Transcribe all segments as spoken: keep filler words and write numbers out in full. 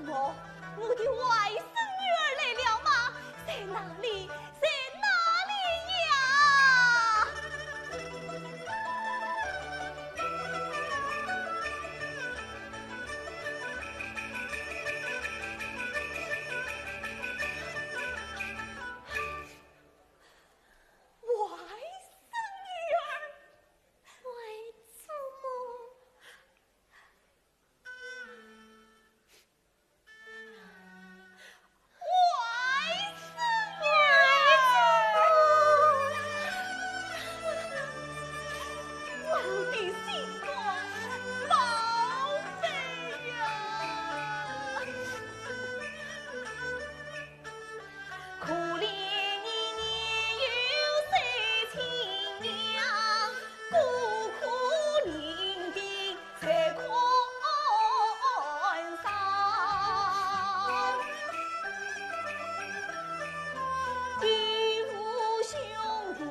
我，我的外甥女儿来了吗？在哪里？在哪里呀？外甥女儿，外祖母。 外甥啊，我的心肝宝贝呀！ 可怜你，你有三亲娘，孤苦伶仃在困伤。有无兄弟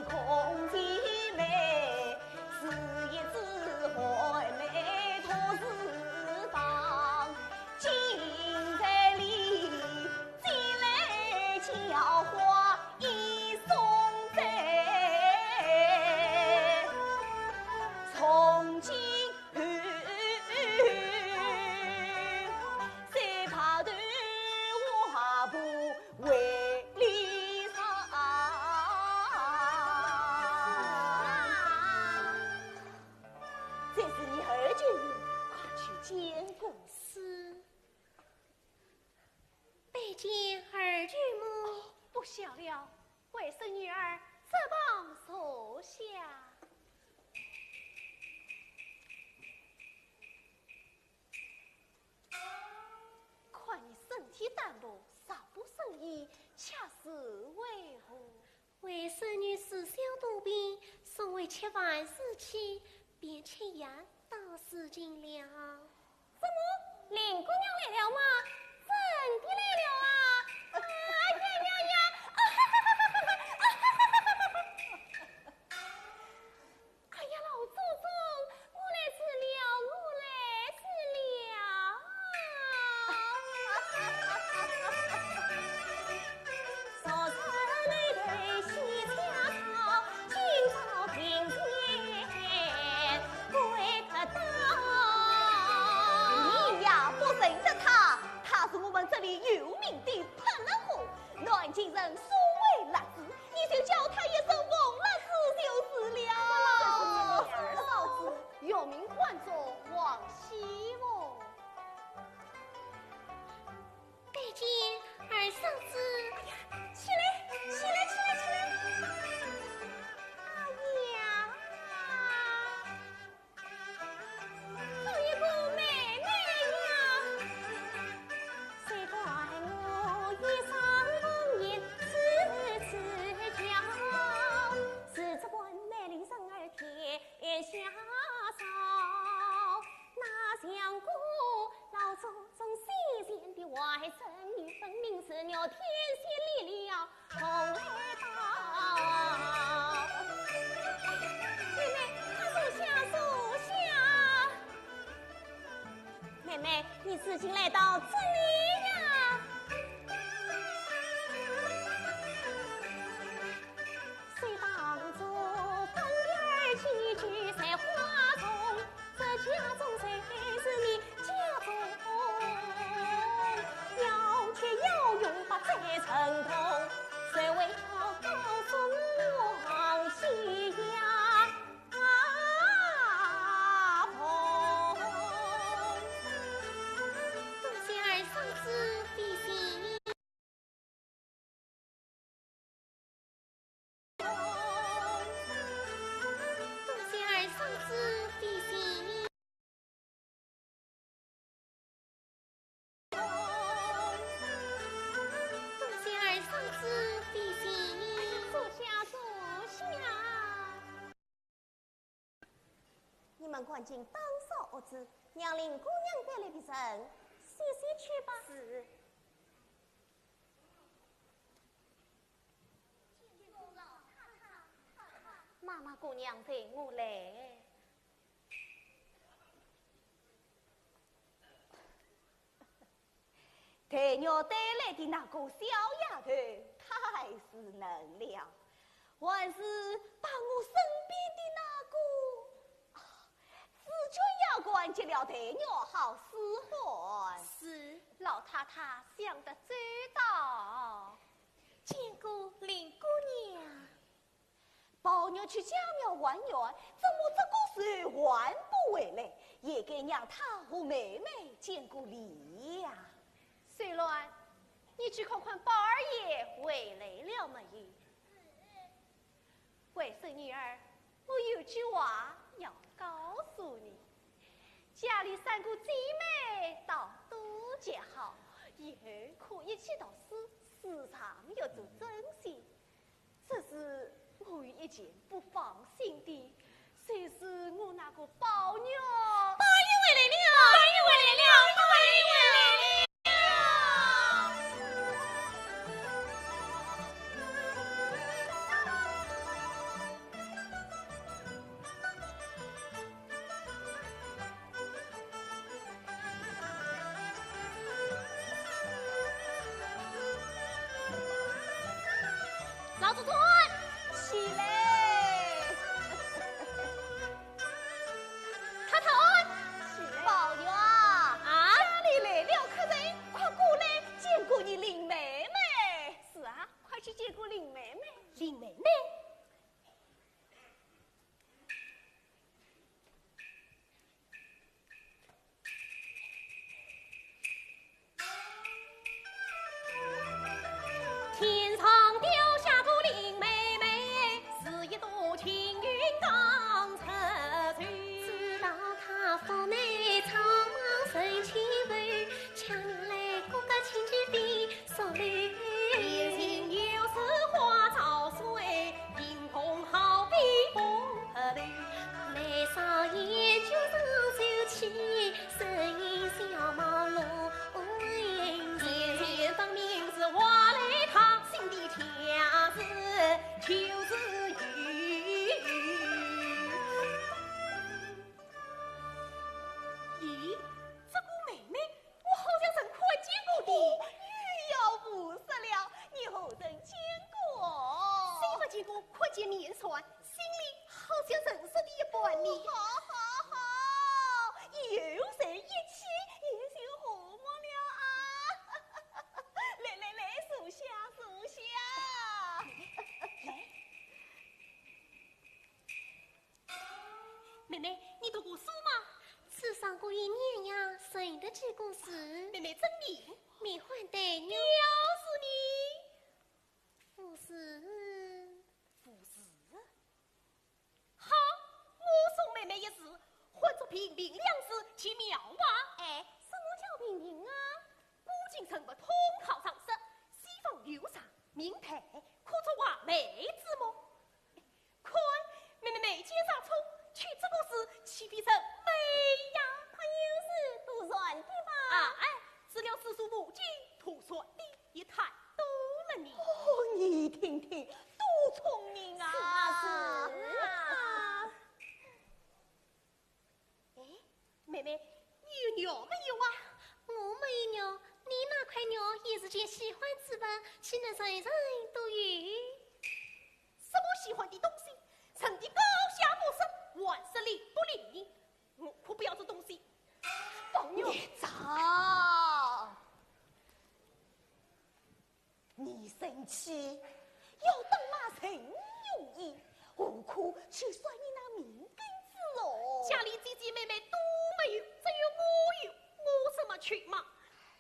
共姐妹，是一子还妹托四方。 今日里，前来叫花一送走，从今后，再怕断话不为离场。这是你二舅母，快去见过。是。 拜见二舅母。哦，不小了，外甥女儿，这旁坐下。看你身体单薄，少不胜衣，恰是为何？ 外甥女自小多病，所为吃饭时期便吃药到如今了。怎么，林姑娘来了吗？真的来了啊！哎呀呀呀！啊哈哈哈哈哈！啊哈哈哈哈！哎呀，老祖宗，我来迟了，我来迟了。 你呀，不认得他，他是我们这里有名的泼辣货，南京人素为辣子，你就叫他一声王辣子就是了。这是我二嫂子，原名唤作王熙凤。 拜见二嫂子。哎呀，起来，起来，起来，起来！哎呀，好一个妹妹呀！谁管我一生红颜是自家，是只管美丽人儿天下少。 那像个老祖宗先前的外甥女，分明是要天仙离了红来到。妹妹，快坐下，坐下。妹妹，你如今来到这里呀？ 谁当初本儿寄居在花丛，这家中谁是你家中？要吃要用把嘴成空，谁为我高中望西呀？啊，红。多谢二嫂子的心意。 多谢二嫂子的心意。多谢二嫂子的心意。坐下，坐下。 你们赶紧打扫屋子，让林姑娘带来别人歇歇去吧。是。妈妈，姑娘随我来。待我带来的那个小丫头太是嫩了，还是把我身边的那个，啊，紫鹃丫鬟给了待我好使唤。是，老太太想得周到。见过林姑娘。 宝玉去家庙还愿，怎么这个时候还不回来？也该让他和妹妹见个礼呀。翠鸾，你去看看宝二爷回来了没有？外甥女儿，我有句话要告诉你。家里三个姐妹倒多结好，以后可以去读书，时常要做针线。 只是我有一件不放心的，就是我那个宝玉。宝玉回来了，宝玉回来了，宝玉回来了。老祖宗，起来！太太，起来！宝玉啊，啊？家里来了客人，快过来见过你林妹妹。是啊，快去见过林妹妹。林妹妹？ 天上掉下个林妹妹，是一朵青云刚出水。知道她腹内藏满神奇宝，抢牛来个个千金飞。 所以眼前有时花照水，银红好比红河流。眉梢眼角上秀气，声音小貌落微微。眼前分明是花来她，心底恰是就是雨。咦，这个妹妹 我好像曾看见过的。哦，又要胡说了，你何曾见过？虽不见过，看见面善，心里好像认识的一般呢。哦，好，好，好，有人一起，也就和睦了啊。来，来，来，坐下，坐下。来。 妹妹，你读过书吗？只上过一年呀，认得几个字？妹妹真命。命还得了。就是。不是？好，我送妹妹一字，唤作平平两字，奇妙啊。哎，什么叫平平啊？古今人物通考常识，西方有常，明代可做画眉之目。 看，妹妹眉间上冲，取这个字，岂非人美呀？她又是读传的吧？啊，哎，除了四书五经，读传的也太多了呢。哦，你听听，多聪明啊！是啊，是啊。 哎，妹妹，你有玉没有啊？我没有玉，你那块玉也是件稀罕之物，岂能人人都有？什么稀罕的东西？人的高下不识，还是理不理你。我可不要这东西。宝玉。孽障！ 你生气，要打骂人容易，何苦去摔你那命根子哦？家里姐姐妹妹都没有，只有我有，我怎么去骂？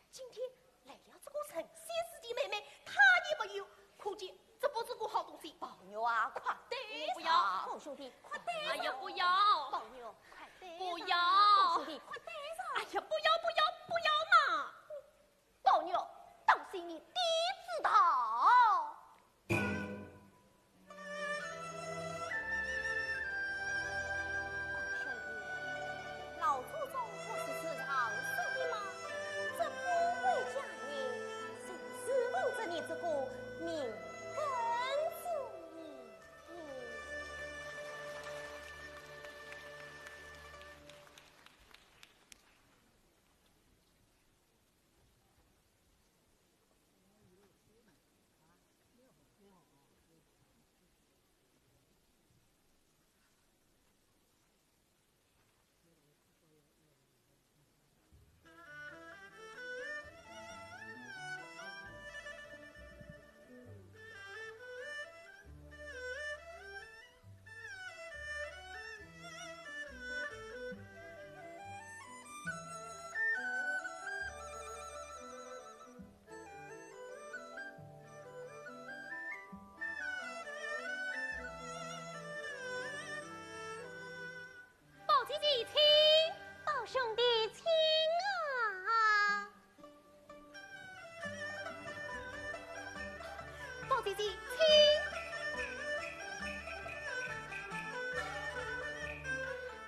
今天来了这个神仙似的妹妹，她也没有，可见这不是个好东西。宝玉啊，快带上！不要。宝兄弟，快带上！哎呀，不要！宝玉，快带上！不要！宝兄弟，快带上！哎呀，不要，不要，不要嘛！ 宝玉，当心你爹知道。请。宝兄弟，请啊。宝姐姐，请。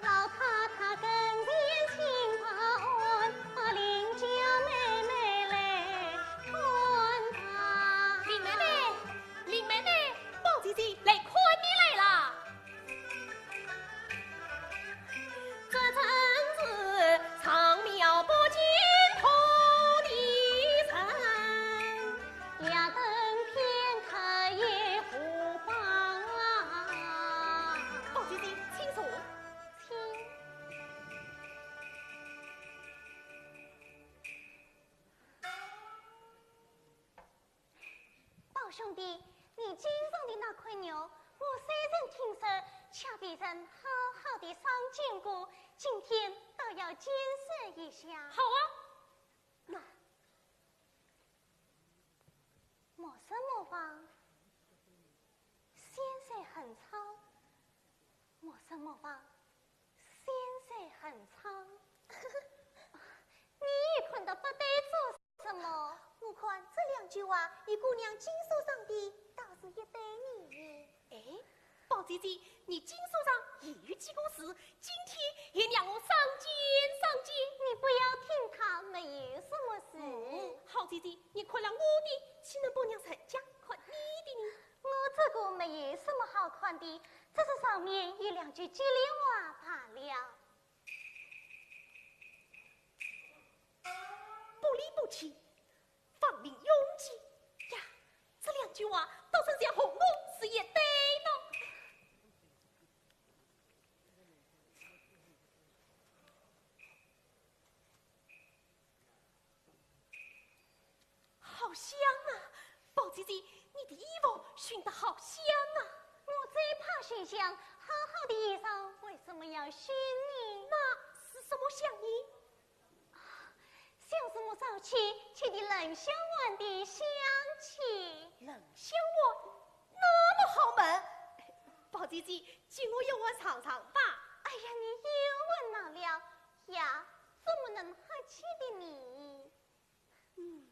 老太太跟前请安，把邻家妹妹来看她。林妹妹，林妹妹，宝姐姐来看你来了。 这真是上庙不见土地神，两灯偏开一壶花。宝姐姐，请坐。请。 宝兄弟，你经上的那块肉，我虽然听说，却未曾好好地赏鉴过，今天倒要见识一下。好啊。那，莫失莫忘，先生恨昌，莫失莫忘， 先生恨昌。你也看得不对做什么？我看这两句话与姑娘经书上的倒是一对呢。哎，宝姐姐，你经书上也有几个字，今天也让我赏鉴赏鉴。你不要听他，没有什么事。嗯，好姐姐，你看了我的，岂能不让人家看你的呢？我这个没有什么好看的， 只是上面有两句吉利话罢了。不离不弃，芳名永继。呀，这两句话倒真像红豆是一对呢。 好香啊！宝姐姐，你的衣服熏得好香啊！我最怕熏香，好好的衣裳为什么要熏呢？那是什么香呢？啊，像是我早起吃的冷香丸的香气。冷香丸？那么好闻？宝姐姐，借我一丸尝尝吧。哎呀，你又闻哪了呀？怎么能客气的呢？ 嗯，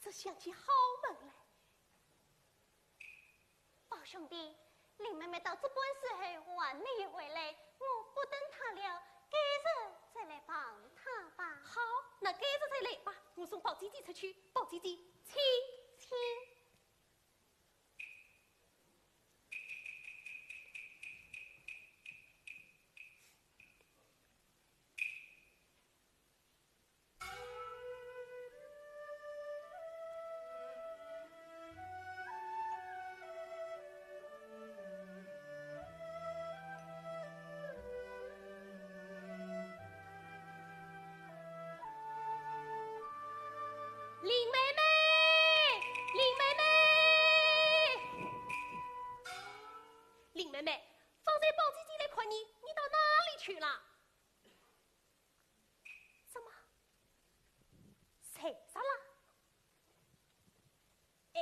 这香气好闻嘞。宝兄弟，林妹妹到这般时候还没有回来，我不等她了，改日再来碰她吧。好，那改日再来吧，我送宝姐姐出去。宝姐姐，请。请。 林妹妹，林妹妹，林妹妹，方才宝姐姐来看你，你到哪里去了？ 什么？睡着了？哎，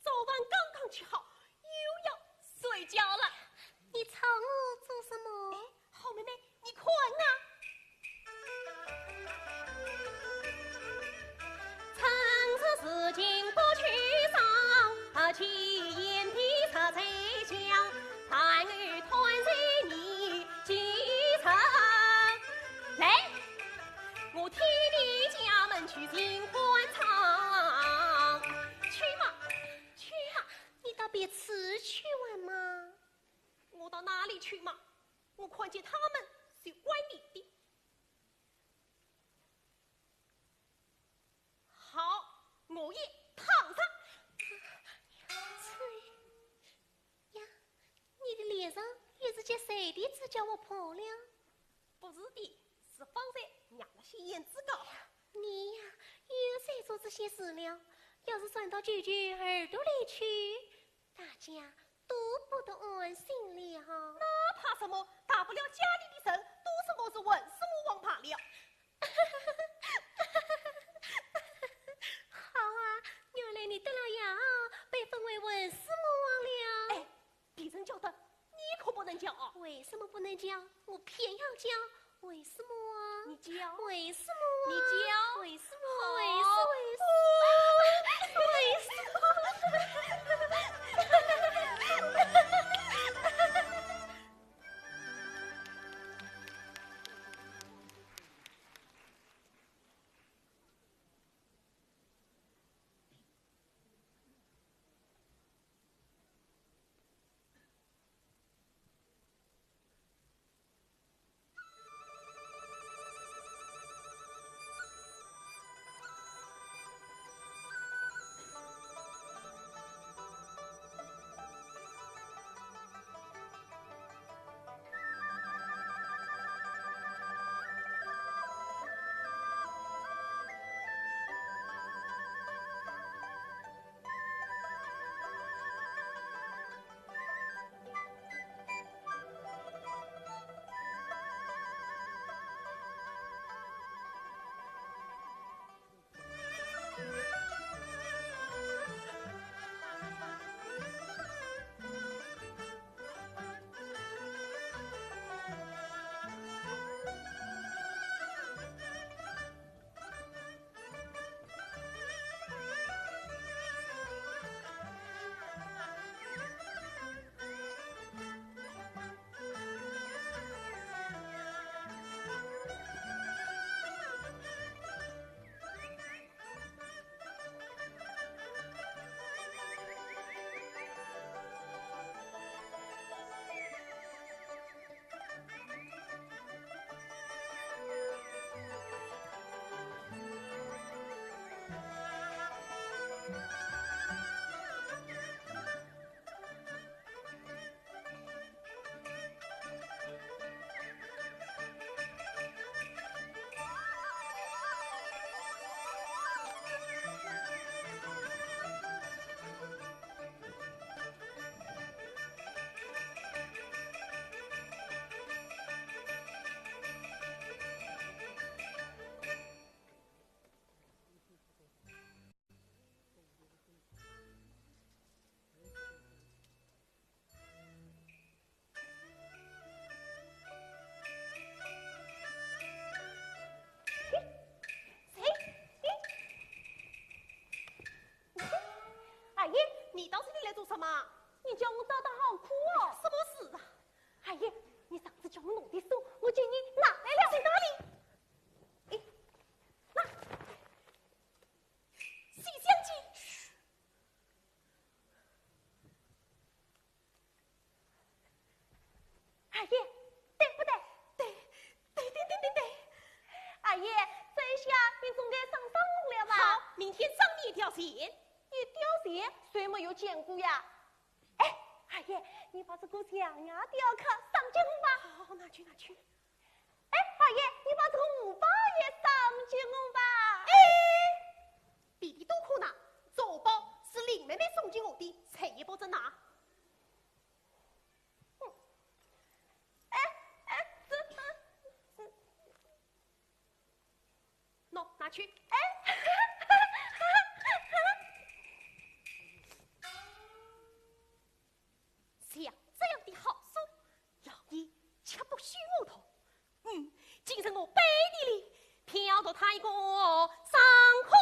早饭刚刚吃好，又要睡觉了。你吵我做什么？哎，好妹妹，你看啊。 来，我替你家门去寻欢唱。去嘛，去嘛，你到别处去玩嘛。我到哪里去嘛？我看见他们就怪你的。 好，我也烫上。呀，你的脸上也是给谁的指甲划破了？不是的，是方才染了些胭脂膏。你呀，又在做这些事了。要是传到舅舅耳朵里去，大家都不得安心了。那怕什么？大不了家里的人都说我是混世魔王罢了。 好啊，原来你得了药，被封为混世魔王了。哎，别人叫的，你可不能叫啊。为什么不能叫？我偏要叫，为什么？你叫。为什么？你叫。为什么？为什么？为什么？为什么？谁？谁？二爷，你到这里来做什么？你叫我找他好苦哦。什么事啊？二爷，你上次叫我弄的书，我给你拿来了。在哪里？哎，那。《西厢记》。嘘。 二爷，对不对？对，对，对，对，对，对。二爷，这一下你总该赏赏我了吧？好，明天赏你一条钱。一条钱？谁没有见过呀？哎，二爷，你把这个象牙雕刻赏给我吧。好，好，好，拿去，拿去。哎，二爷，你把这个荷包也赏给我吧。哎，别的都可拿，这荷包是林妹妹送给我的，谁也不准拿。 哎，哎，这，这，喏，拿去。哎，像这样的好书，老爷却不许我读。 嗯，今日我背地里挑拨他一个爽快。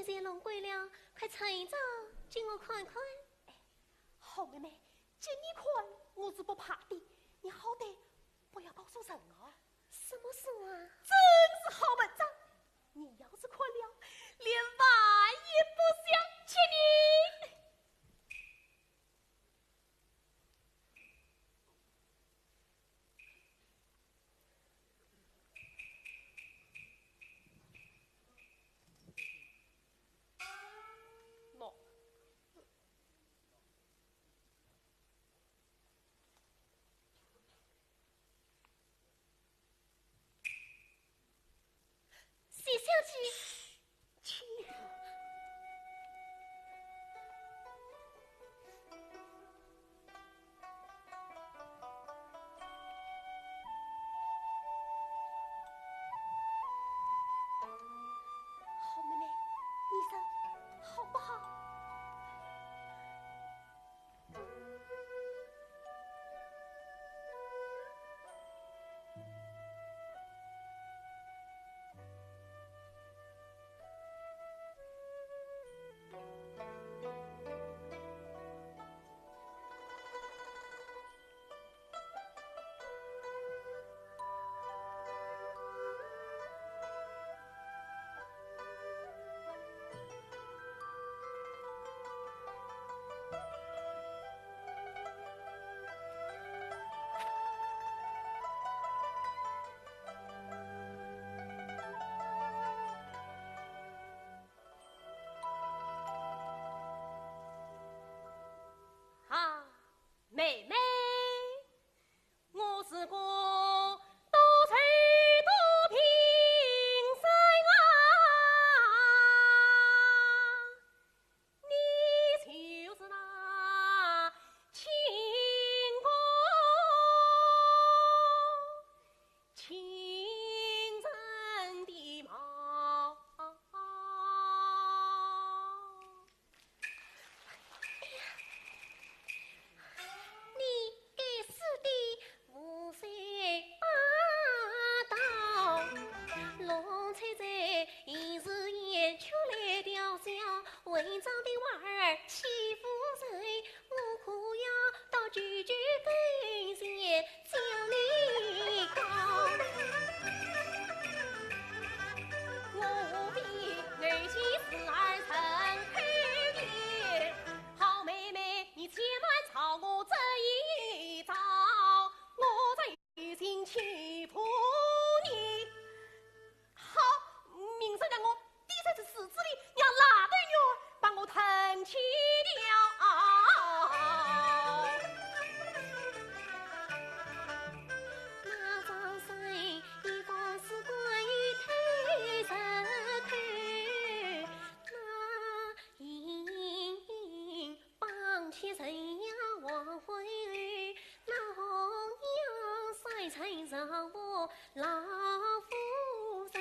别弄鬼了，快穿一着，给我看看。哎，好妹妹，给你看我是不怕的，你好歹不要告诉人啊。什么事啊？真是好文章，你要是看了，连饭也不想吃呢。喏，谢小姐。 好妹妹，你说好不好？ 啊，妹妹，我是个多愁多病身啊，你就是那清宫清正的貌。 你该死的胡说八道，弄出这一时言出来调笑，文章的娃儿欺负人，我可要到舅舅跟前 叫你讲，我必为妻死而成口业。好妹妹，你千万朝我这一招，我再有心欺负你。 好，明日让我钉在这柱子里，让拉头牛把我吞吃掉。那张生一方是关于推人口，那银绑起人呀黄昏后，那红娘晒成丈夫老夫人。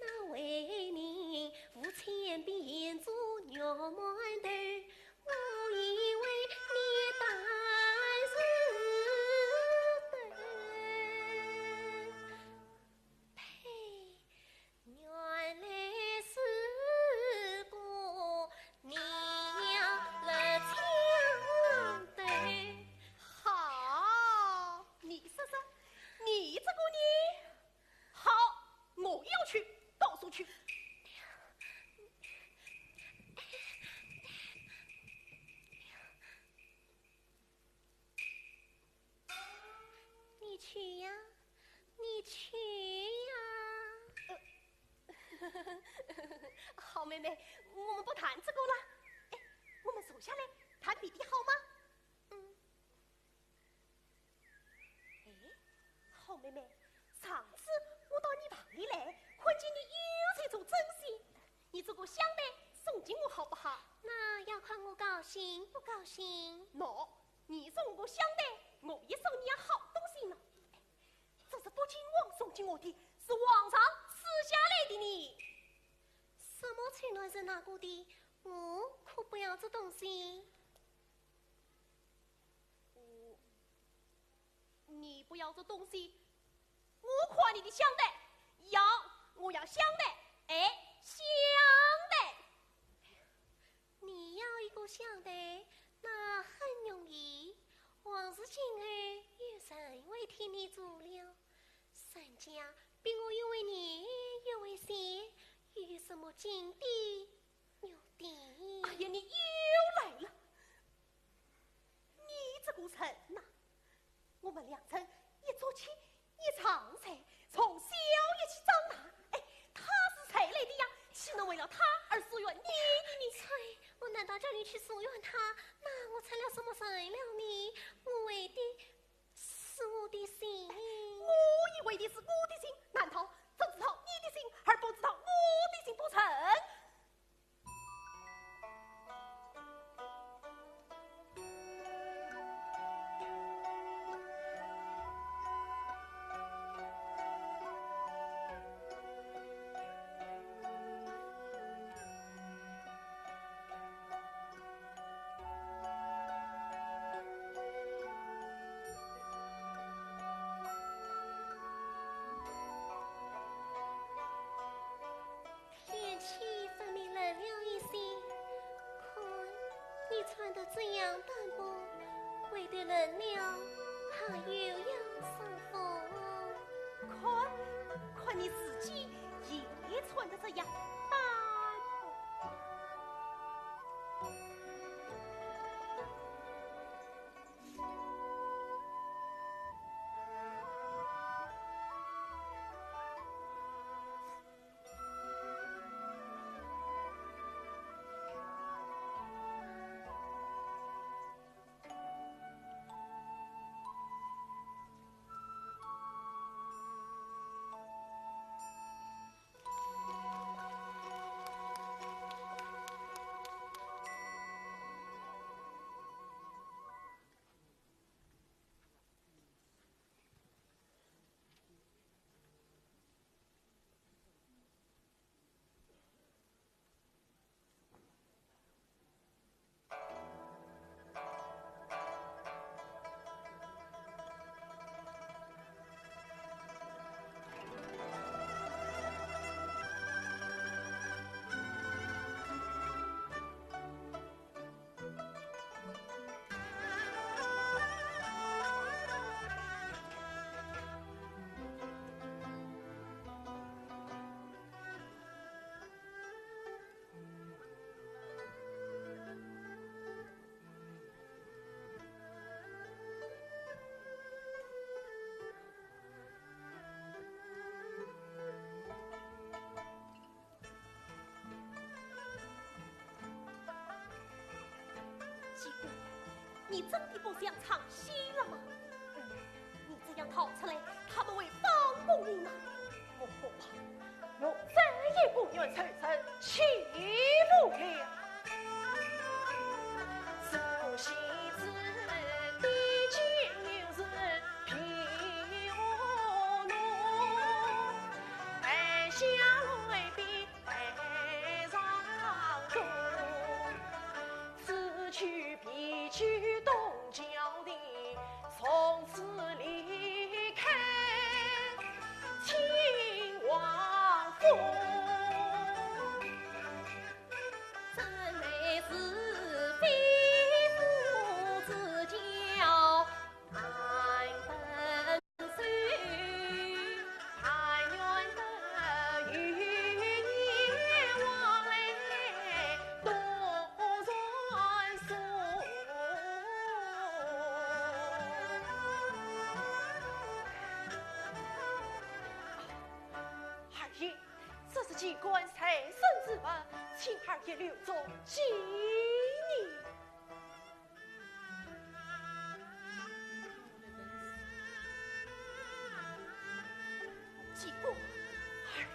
那为民无钱变做肉馒头，我以为你当是等。呸，原来是个娘来抢头。好，你说说，你这个呢？ 好，我要去告诉去。你去呀，你去呀。呃，好妹妹，我们不谈这个了。哎，我们坐下来谈别的好吗？嗯。 哎，好妹妹，上次我到你房里来，看见你又在做针线，你做个香袋送给我好不好？那要看我高兴不高兴。喏，你送我香袋，我也送你样好东西呢。这是不亲王送给我的，是皇上赐下来的呢。什么吹乱人那个的？我可不要这东西。 我，你不要这东西，我看你的香袋，要，我要香袋，哎，香想的，那很容易。王氏今后有人会替你做了，人家比我又会念又会写，有什么金的玉的？哎呀，你又来了！你这个人呐，我们两人一桌吃，一床睡，从小一起长大。哎，他是谁来的呀？岂能为了他而疏远你的呢？啐，我难道叫你去疏远他？那我成了什么人了呢？我为的是我的心。我也为的是我的心，难道只知道你的心，而不知道我的心不成？天气分明冷了一些，看你穿得这样单薄，会得冷了，怕又要伤风。看，看你自己也穿得这样单薄。继姑，你真的不想唱戏了吗？嗯，你这样逃出来，他们会放过你吗？我不怕，我再也不愿受人欺负了。二爷，这是机关随身之物，请二爷留作纪念。 继姑，二爷。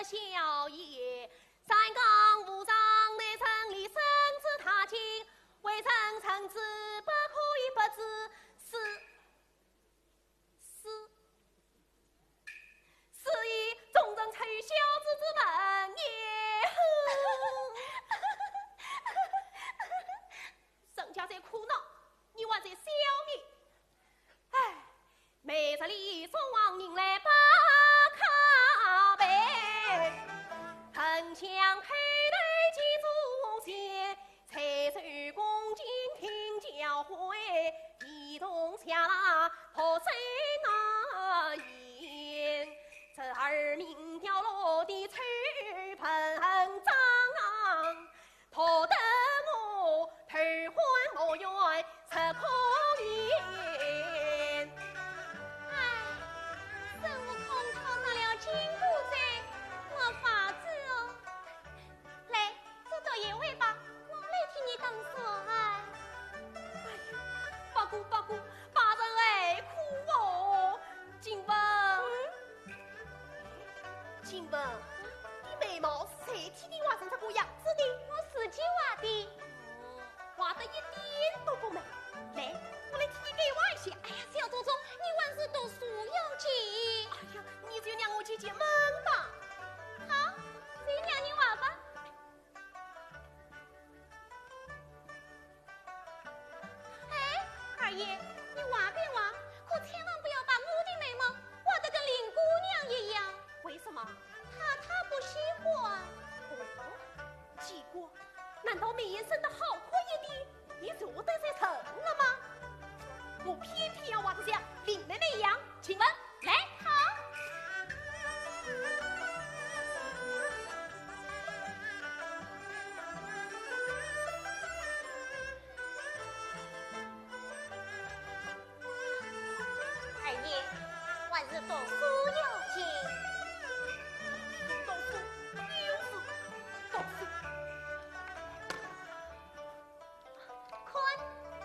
小爷，山江无常，在城里圣旨大清，微臣圣旨不可以不知。是，是，是以忠臣出于小子之门也。人家在苦恼，你还在笑呢。唉，每日里送往人来把卡背，焚香叩头祭祖先，采收恭敬听教诲，一同下那破僧啊言。这儿民掉落的丑闻张， 拖得我头昏目眩直可怜。唉，孙悟空考上了金箍咒，没法子哦。来，这朵野味吧，我来替你当水啊。哎呀，八姑八姑，八人爱苦哦。金凤，嗯？ 金凤，你眉毛是谁替你画成这个样子的？我自己画的。嗯，画得一点都不美。来，我来替你改画一下。哎呀，小祖宗，你还是读书要紧。哎呀，你就让我解解闷吧。好，谁让你画吧。 哎，二爷，你画便画，可千万不要把我的眉毛画得跟林姑娘一样。为什么？她，她不喜欢。哦，奇怪，难道眉眼生得好看一点，你就得罪人了吗？我偏偏要画得像林妹妹一样。 请问，来，好。二爷，还是读书要紧。读书，又是读书。 看，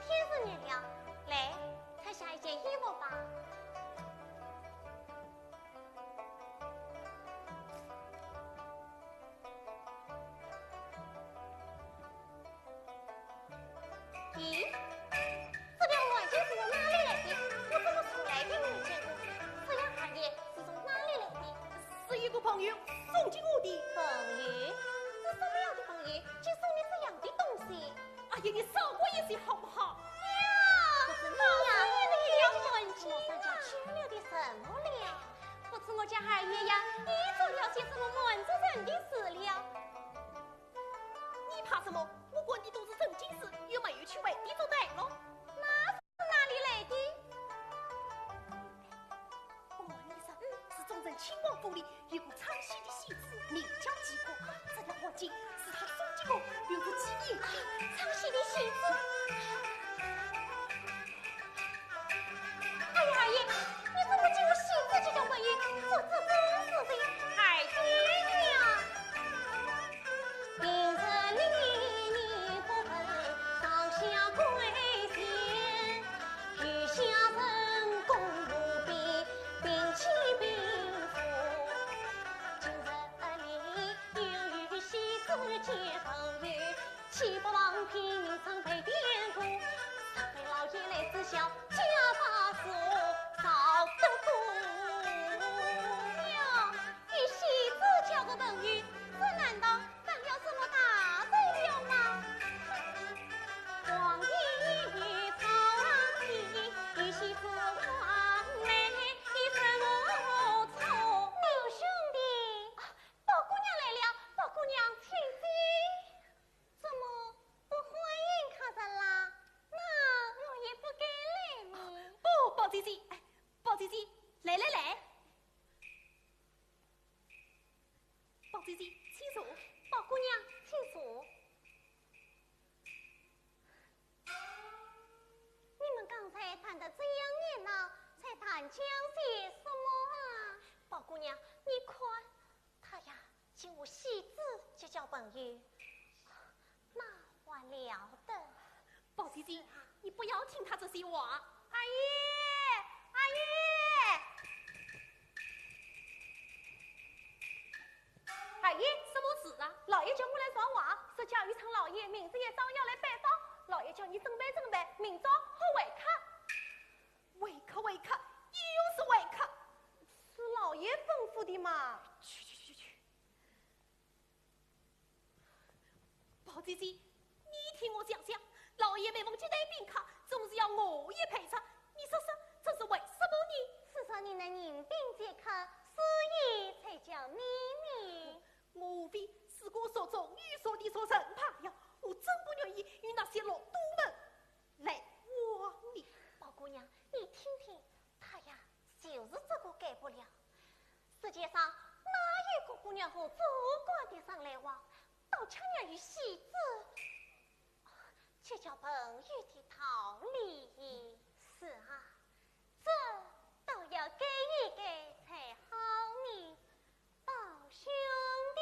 天是热了，来，脱下一件衣服吧。咦，这条乱巾是从哪里来的？我怎么从来都没有见过？这样，二爷，是从哪里来的？是一个朋友送给我的。朋友？是什么样的朋友，就送你这样的东西？ 哎呀，你少管一些好不好？呀，不是你呀，你这条乱巾啊！我上家捐了点什么了？不知我家二爷呀，你做了些什么瞒着人的事了？你怕什么？我管的都是正经事，又没有去外地做歹了。那是哪里来的？ 我问你是，是忠臣亲王府里有个唱戏的戏子，名叫吉果。这条黄巾是他送给我，留着纪念。啊，唱戏的戏子？哎呀，二爷，你怎么给我戏子这种玩意？这，这真是的，二爷呀！ 平日里你不肯上下跪前，与下人共舞比并起平伏。今日里又与戏子结朋友，岂不枉费名声被玷污？上回老爷来此笑，家法所少得过。哟， 与戏子交个朋友，这难道犯了什么大罪了吗？王爷草堂里，与戏子往来，你怎么错？六兄弟。啊，宝姑娘来了，宝姑娘，请进。怎么不欢迎客人啦？那我也不敢来呢。不，宝姐姐，哎，宝姐姐，来来来。 宝姐姐，请坐。宝姑娘，请坐。你们刚才谈得这样热闹，在谈讲些什么啊？宝姑娘，你看，他呀，竟和戏子结交朋友。 那还了得？宝姐姐，你不要听他这些话。二爷，二爷！家有称老爷明日一早要来拜访，老爷叫你准备准备，明朝好会客。会客，会客，又是会客。是老爷吩咐的嘛。去去去去去。宝姐姐，你替我想想，老爷每逢接待宾客，总是要我也陪着，你说说，这是为什么呢？是说你能迎宾接客，所以才叫你呢。 我无非是个说中有说的说人罢了，我真不愿意与那些禄蠹们来往的。宝姑娘，你听听，他呀，就是这个改不了。世界上哪有个姑娘和做官的人来往，倒恰恰与戏子，这叫朋友的道理。是啊，这倒要改一改才好呢。 宝兄弟。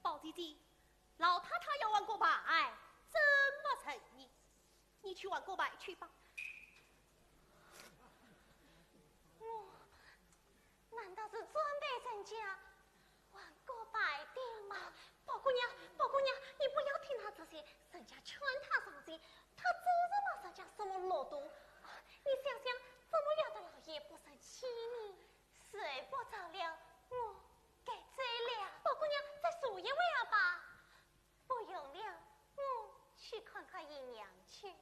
宝姐姐，老太太要换个牌，真没诚意。 你去换个牌去吧。我难道是专陪人家换个牌的吗？宝姑娘，宝姑娘，你不要听他这些，人家劝他上进，他总是骂人家什么禄蠹。你想想，怎么惹得老爷不生气呢？时不早了，我该走了。宝姑娘，再坐一会儿吧。 不用了，我去看看姨娘去。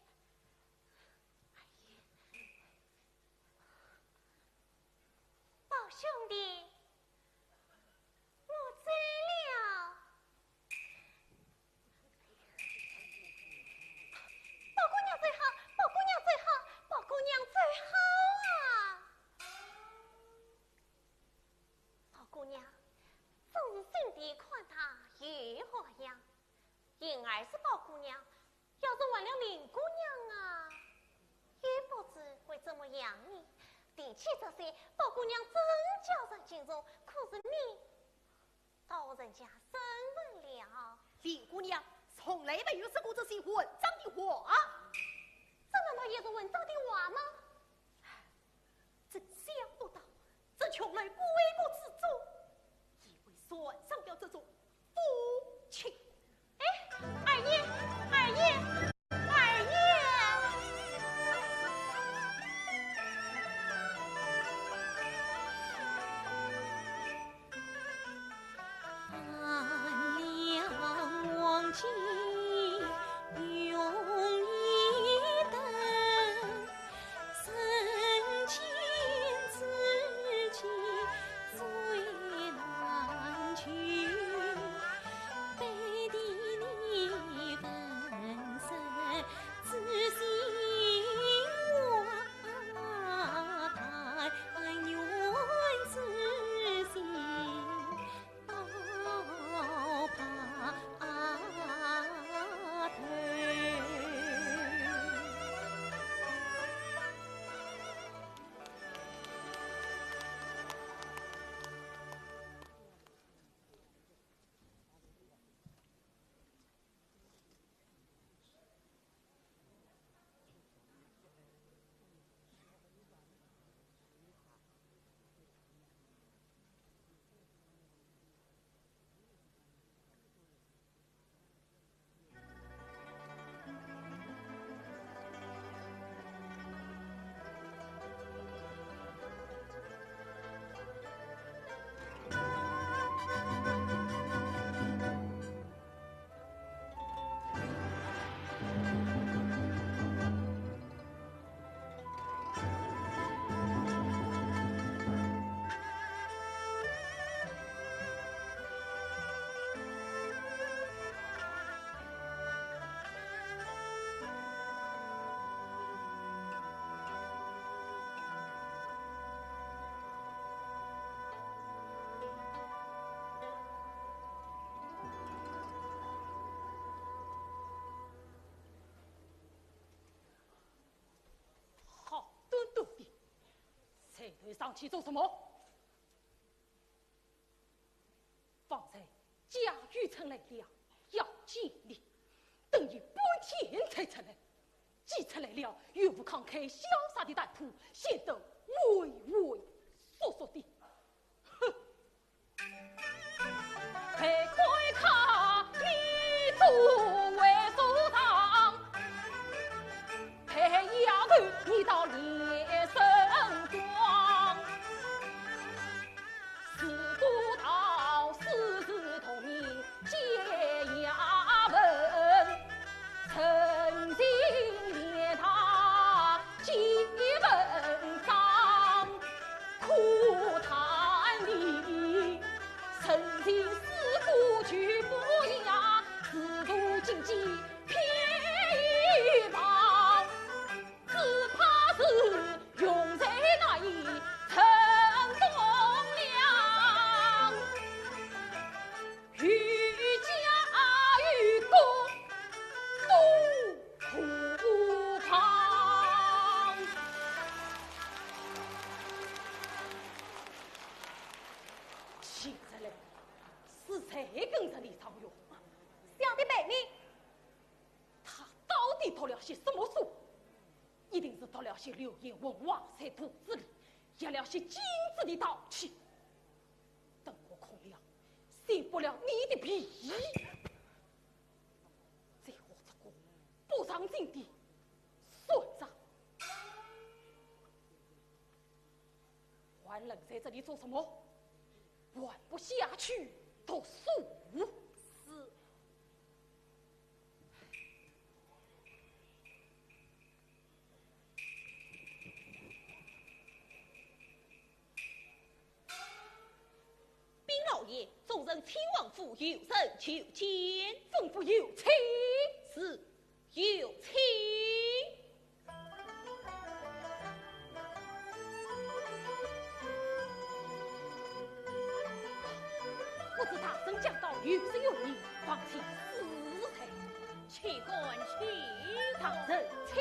宝兄弟，我走了。宝姑娘走好，宝姑娘走好，宝姑娘走好啊！ 宝姑娘，真是心地宽大又好养。因而是宝姑娘，要是换了林姑娘啊，也不知会怎么样呢。提起这些，宝姑娘真叫人敬重，可是你倒人家生分了。林姑娘从来没有说过这些混账的话。这难道也是混账的话吗？ 真想不到，这穷人孤儿之中，也会染上了这种风情。哎，二爷，二爷，二爷！你上去做什么？方才贾雨村来了，要见你，等你半天才出来，既出来了，又不慷慨潇洒的谈吐，显得畏畏缩缩的。哼！陪官看你做为首上，陪丫头你到连身光。四个道士是同名解衙门，陈情联大 几文章，可叹你，陈情四个就不雅，自古禁忌偏一旁，只怕是用在那一陈栋梁。 与家与国都无妨。现在来，是谁跟着李状元？想的白命。他到底读了些什么书？一定是读了些流言，混往谁肚子里，学了些禁忌的道器。 等我空了，掀不了你的皮。再和这个不上进的算账。还愣在这里做什么？还不下去读书？是。 禀老爷，忠臣请王府，有人求见。吩咐有请。是，有请。不知大人驾到，有事有命，方卿是谁？岂敢欺。大人请。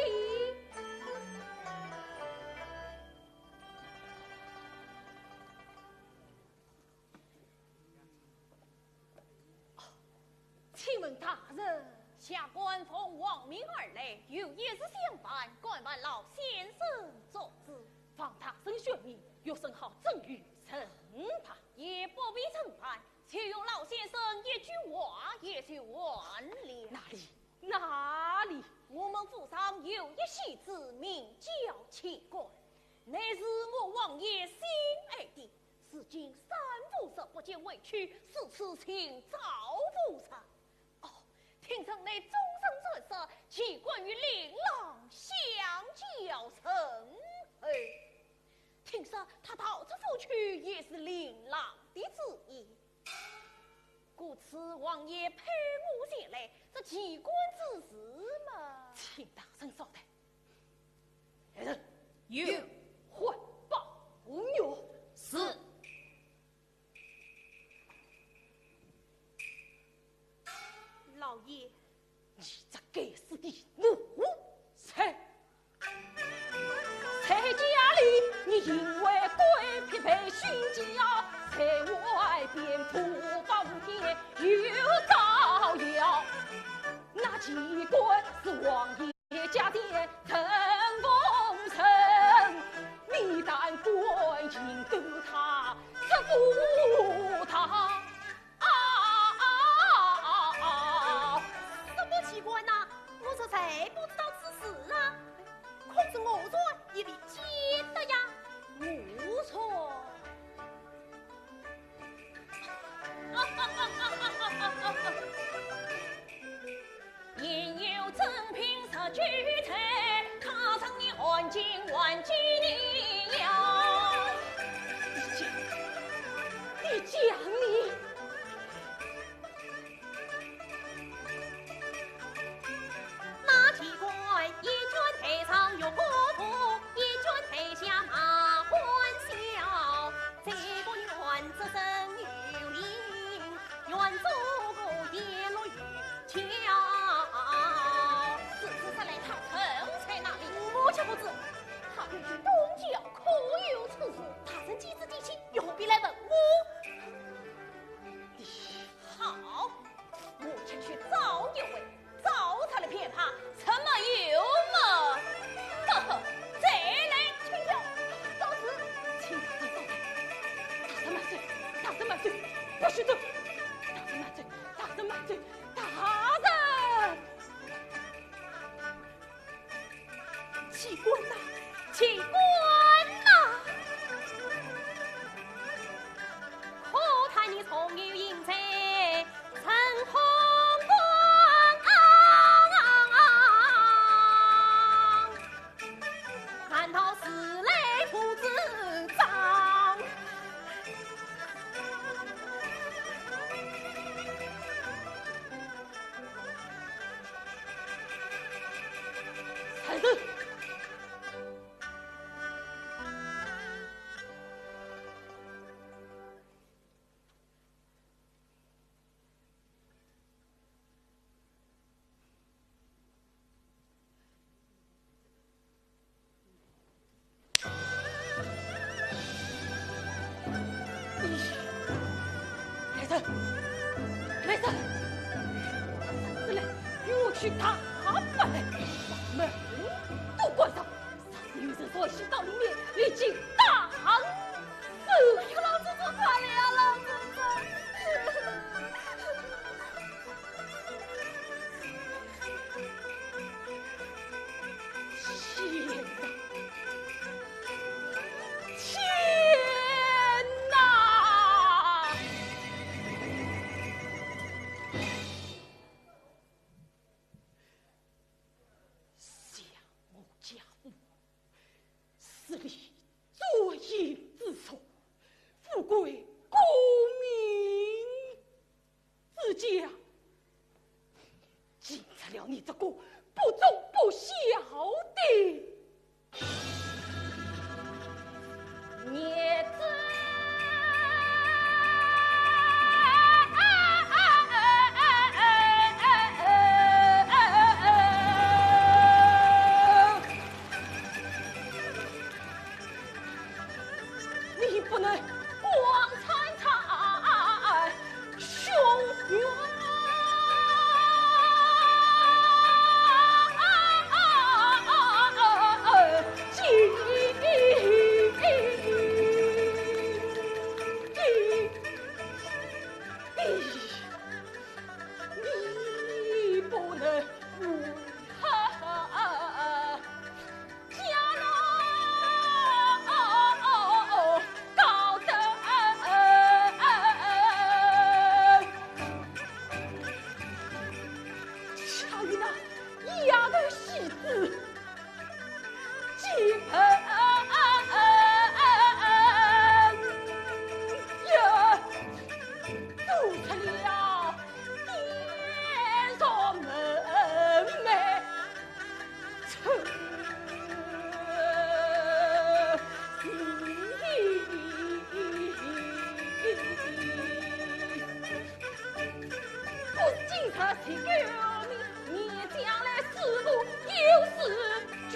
请问大人。下官奉王命而来，有一事相办，敢烦老先生作主。望大人宣命，学生好怎样承办？也不必承办，就用老先生一句话也就完了。哪里？哪里？我们府上有一戏子，名叫弃官，乃是我王爷心爱的， 如今三五日不见回去，四处寻找无着。哦，听说乃终身传说，弃官与令郎相交甚厚。听说他逃出府去，也是令郎的主意。故此，王爷派我前来，这弃官之事嘛，请大人稍待。 来人，有。唤宝玉。是。老爷。你这该死的奴才！在家里，你因为贵嫔被训教，在外边不防天又造谣。那弃官是王爷 家的陈凤生，你胆敢硬斗他，吃不他。啊啊啊啊啊！什么弃官呐？我实在不知道此事啊。可是我说一律见得呀。我说。 言有真凭实俱在，他生你安静安静的了。你讲，你讲你。那弃官一卷台上月光浮，一卷台下马欢笑。这个院子真有灵， 愿做个一路有桥。此事说来，他人在哪里？我却不知。他与君弃官呐，弃官呐！可叹你重游行在春风宫，难道是来赴子张？三子。 来人，来人，来人，与我去打发来，把门都关上。 有人在西道里面，立即打死。哎呦，老祖宗，快来呀，老祖宗！天哪，天哪！ 想我家父，是你作孽之首，富贵功名之家，竟出了你这个不忠不孝的 孽子。你不能光参参 胸怀你不能 家奴高登，恰与那丫头戏子结婚呀，做出了 点着门楣。不仅他是革命，你将来是否又是君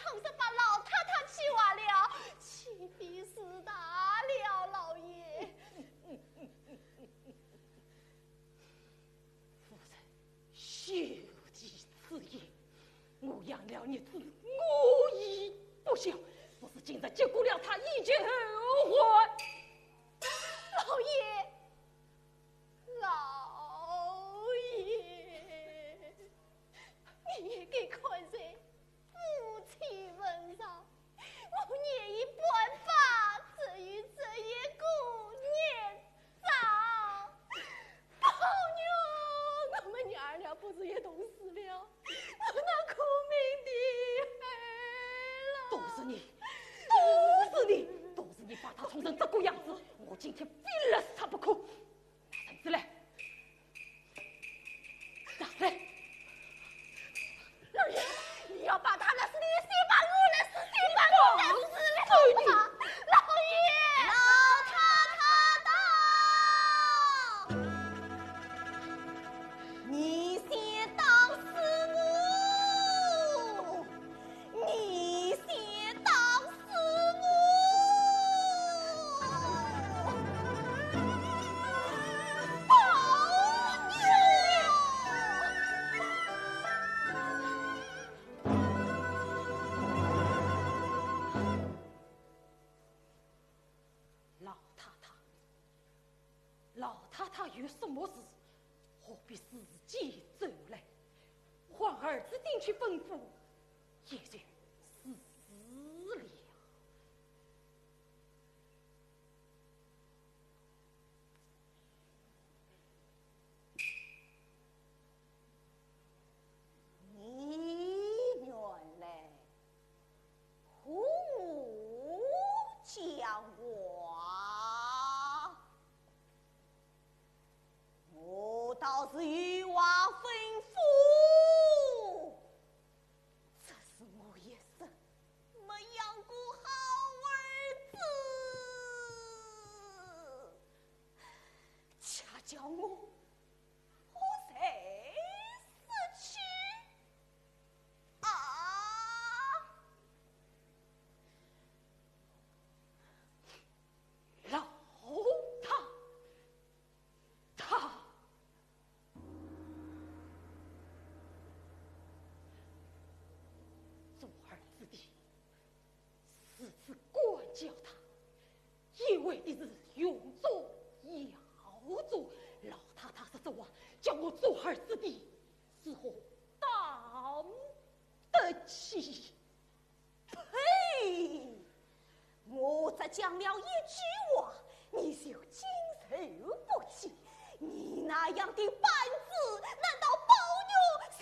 可是把老太太气坏了，气比死大了，老爷。夫人，休提此言。我养了孽子，我已不孝，若是今日结果了他，以绝后患。老爷，老爷，你也该看在 夫妻份上，我年已半百，只有这一个孽障。宝玉，我们娘儿俩不是也冻死了？我那苦命的孩儿啊！都是你，都是你，都是你把他宠成这个样子，我今天非勒死他不可。 拿绳子来。拿来。老爷，你要把他勒死，你先把我勒死，先把我勒死，老爷。老太太到。你先打死我。 你先打死我！老太太，老太太有什么事，何必自己走来？ 唤儿子进去吩咐，也就是了。你原来和我讲话。 我倒是有话吩咐，只是我一生没养过好儿子，恰叫我和谁说起啊？ 老太太，做儿子的如此管教他，也为的是用着、要着。老太太说这话，叫我做儿子的如何担得起？ 呸！我只讲了一句话，你就经受不起。你那样的板子，难道宝玉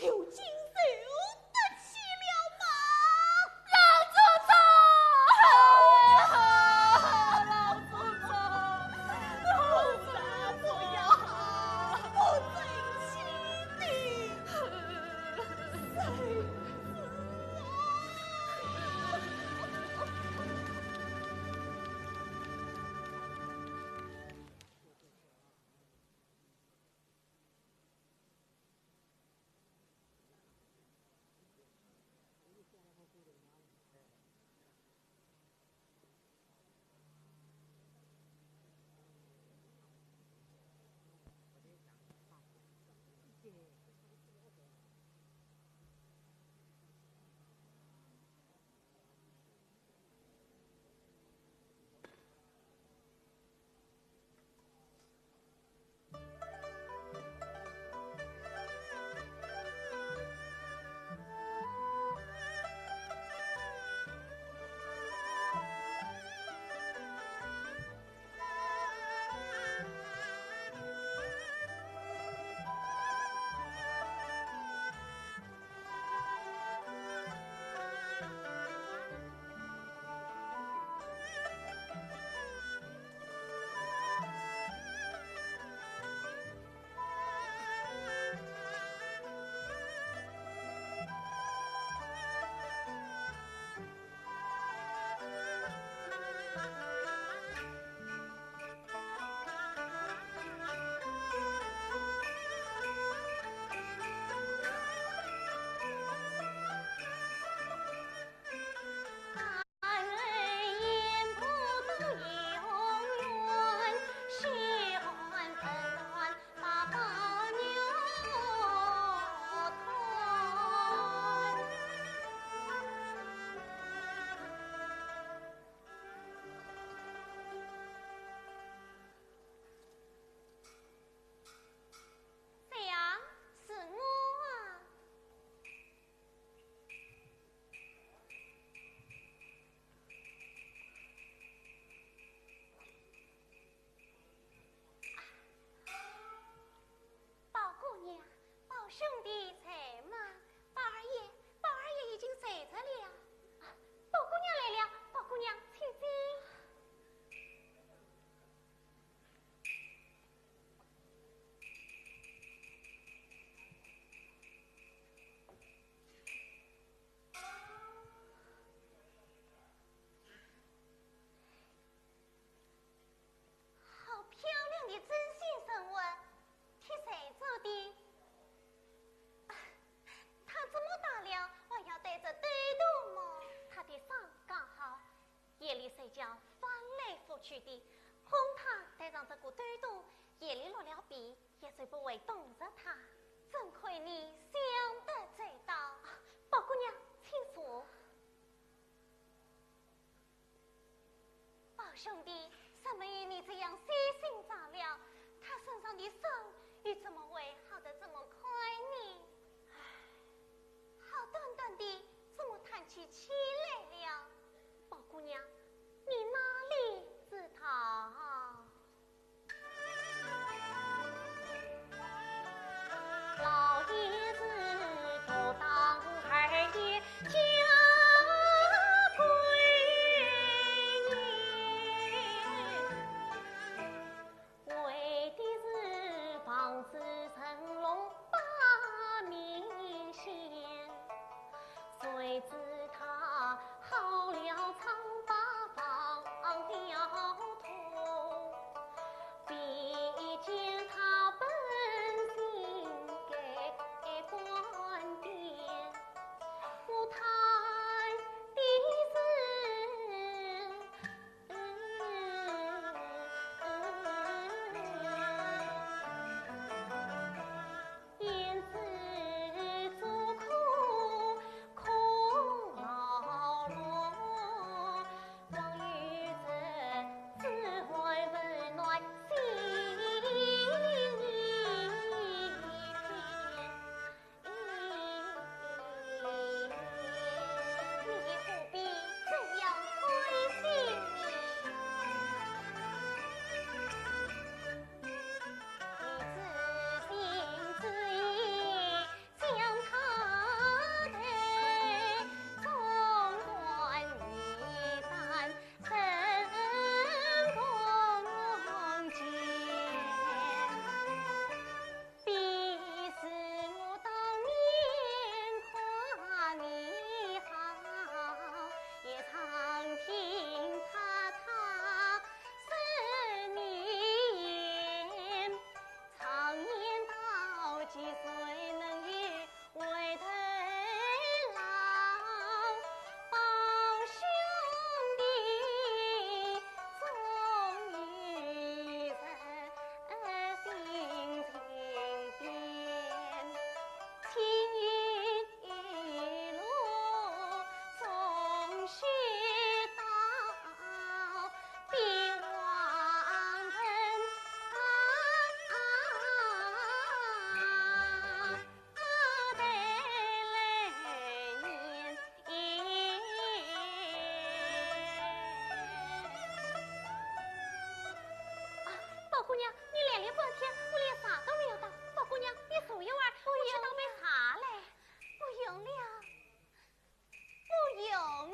就经受得起了吗？老祖宗！老祖宗！老祖宗呀！我真气的！翻来覆去的，哄她戴上这个兜兜，夜里落了被，也睡不会冻着她，真亏你想得周到。宝姑娘，请坐。宝兄弟，怎么与你这样虚心罢了？他身上的伤又怎么会好得这么快呢？唉，好端端的，怎么叹起气来了？宝姑娘，你哪里知道？老爷是独当儿的家规，为的是防止成龙把名显。 谁知他好了唱罢放了通，比肩他本性该观点，我叹的是 胭脂做客空劳碌，望有这紫薇温暖心一片。 你何必这样灰心呢？你知心知意，将他待，纵然一旦成功见。 必是我当年夸你好，也常听他他说你言，常言道几岁能有 回头郎，宝兄弟，终于人心情变，青云一路终须到，比往日啊。 啊，宝姑娘，你来了半天，我连茶都没有倒。宝姑娘，你坐一会儿，我去倒杯茶来。不用了，不用了。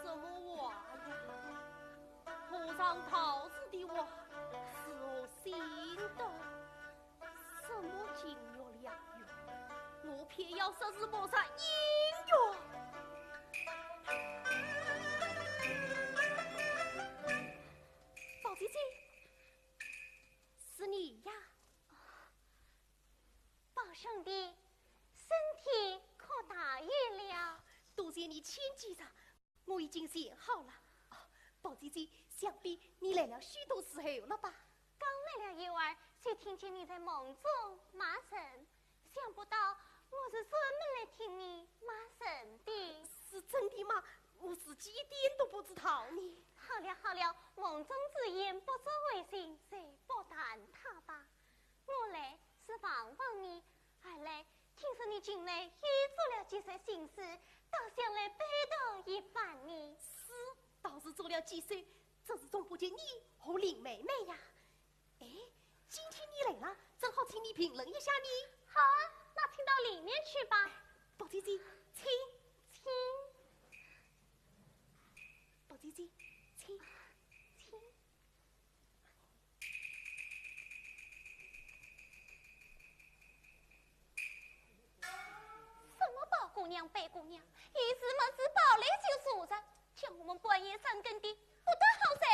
什么话呀？和尚道士的话，是我心的。什么金玉良缘，我偏要说是菩萨姻缘。宝姐姐，是你呀？ 宝兄弟，身体可大愈了？多谢你千几日，我已经全好了。哦，宝姐姐，想必你来了许多时候了吧？刚来了一会儿，就听见你在梦中骂人，想不到我是专门来听你骂人的。是真的吗？我自己一点都不知道呢。好了好了，梦中之言不足为信，就不谈它吧。我来是望望你，二来听说你近来又做了几首新诗，倒想来拜读一番呢。诗倒是做了几首，只是总不及你和林妹妹呀。哎，今天你来了，正好请你评论一下呢。好啊，那请到里面去吧。宝姐姐，请。请。宝姐姐，请。请。什么宝姑娘、白姑娘，有事没事跑来就坐着，叫我们半夜三更的，不得好哉。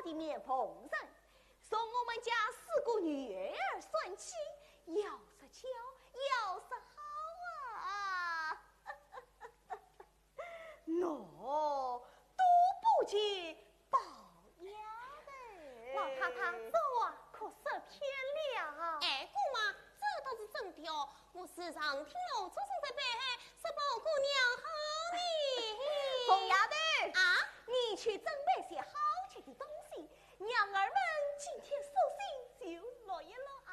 的面逢人，从我们家四个女儿算起，要说巧，要说好啊。喏，都不及宝丫头。老太太，这话可说偏了。哎，姑妈，这倒是真的哦。我时常听老祖宗在背后说宝姑娘好呢。凤丫头，啊？你去准备些好吃的东西，娘儿们今天索性就乐一乐啊。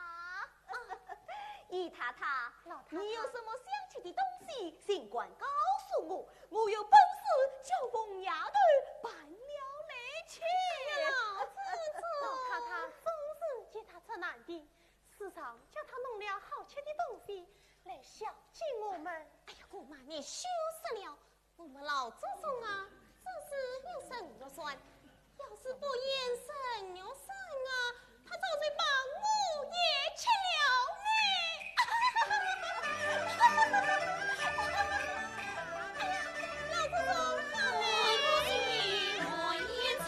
姨太太，老太太。你有什么想吃的东西，尽管告诉我，我有本事叫凤丫头办了来吃。哎呀，老祖宗。老太太总是给她出难题，时常叫她弄了好吃的东西来孝敬我们。哎呀，姑妈，你休说了。我们老祖宗啊，真是有神有算，要是不言神有算啊，他早就把我也吃了呢。哎呀，老祖宗，放我一马。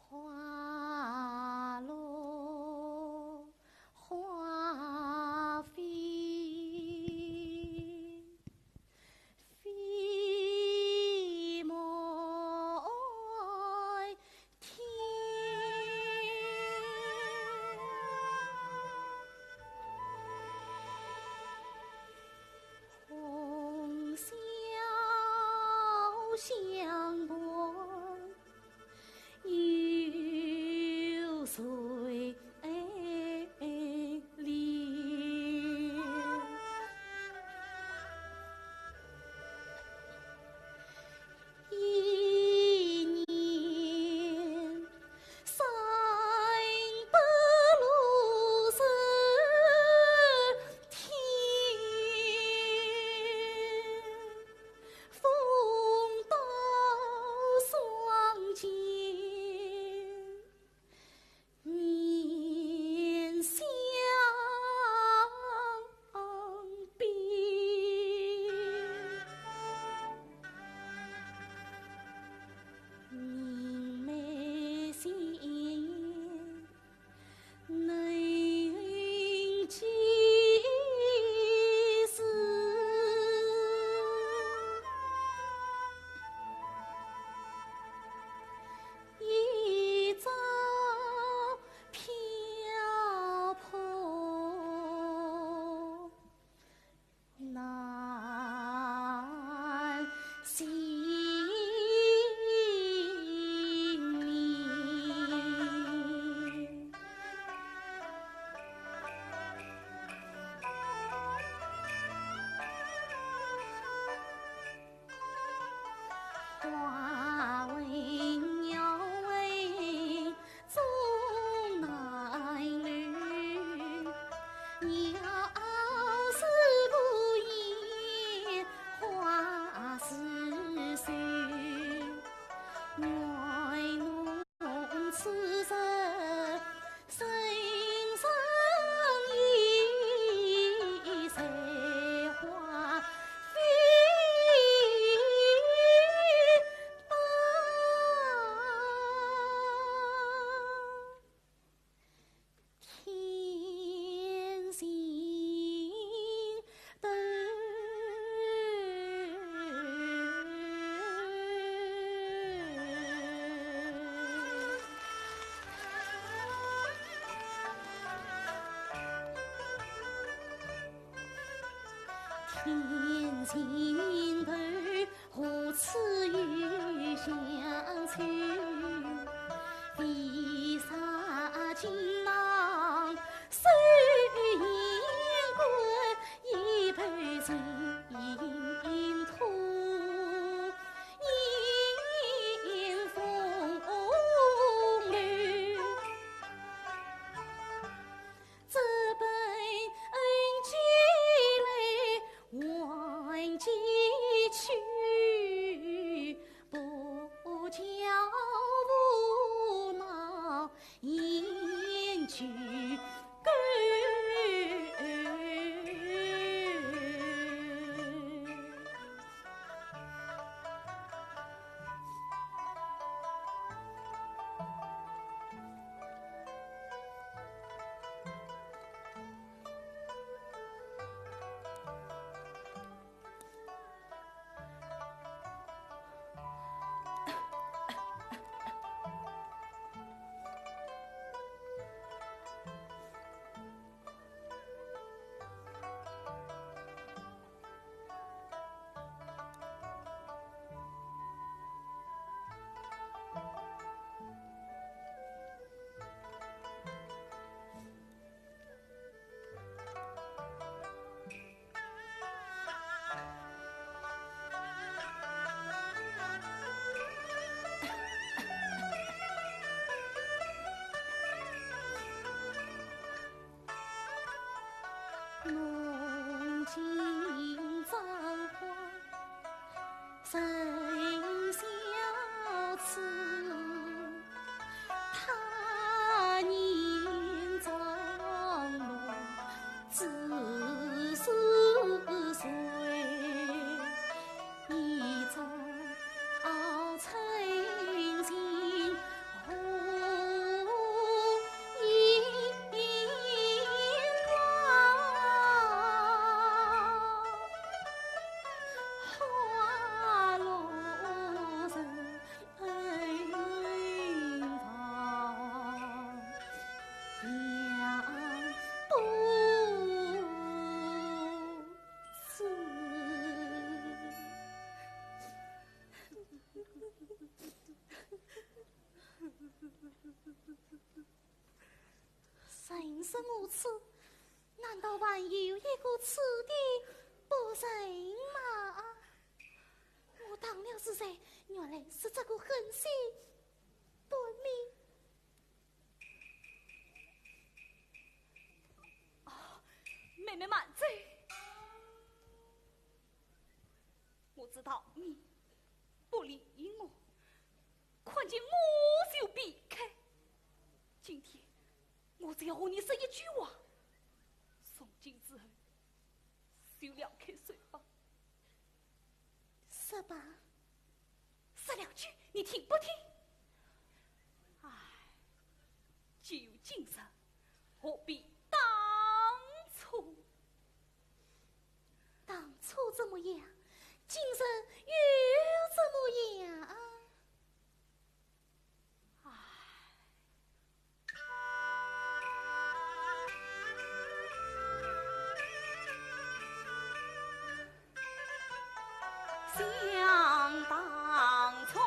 花落花飞，飞满天。红袖香断 又垂柳。一年三百六十天，风刀霜剑 面相比。明媚鲜艳能几时？ 一朝漂泊难寻觅。 花问鸟问终难留，鸟是不言，花是愁。愿侬此生 人生一世花非百。天心 天心头，何处有乡愁？为啥锦囊 收眼观，一杯清风吐念风流。这杯酒来还几去，不叫生小子，他年将落子时岁，你早成亲，何以 人生如此，难道还有一个次第不成吗？我当了是谁？原来是这个狠心短命。哦，妹妹慢走。 我知道你不理我，看见我就避开。今天我只要和你说一句话，从今之后就了开手吧。说吧。说了去，你听不听？唉，既有今日，何必当初？ 当初怎么样，今日又怎么样？唉。想当初，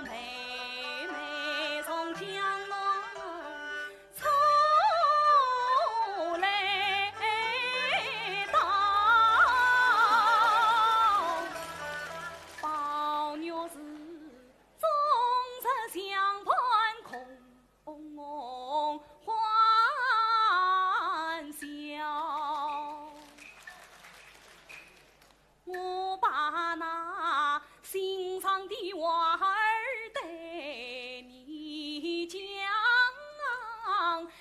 妹妹从江南 出来到，宝玉是终日相伴空欢笑。 我把那心上的话儿对你讲，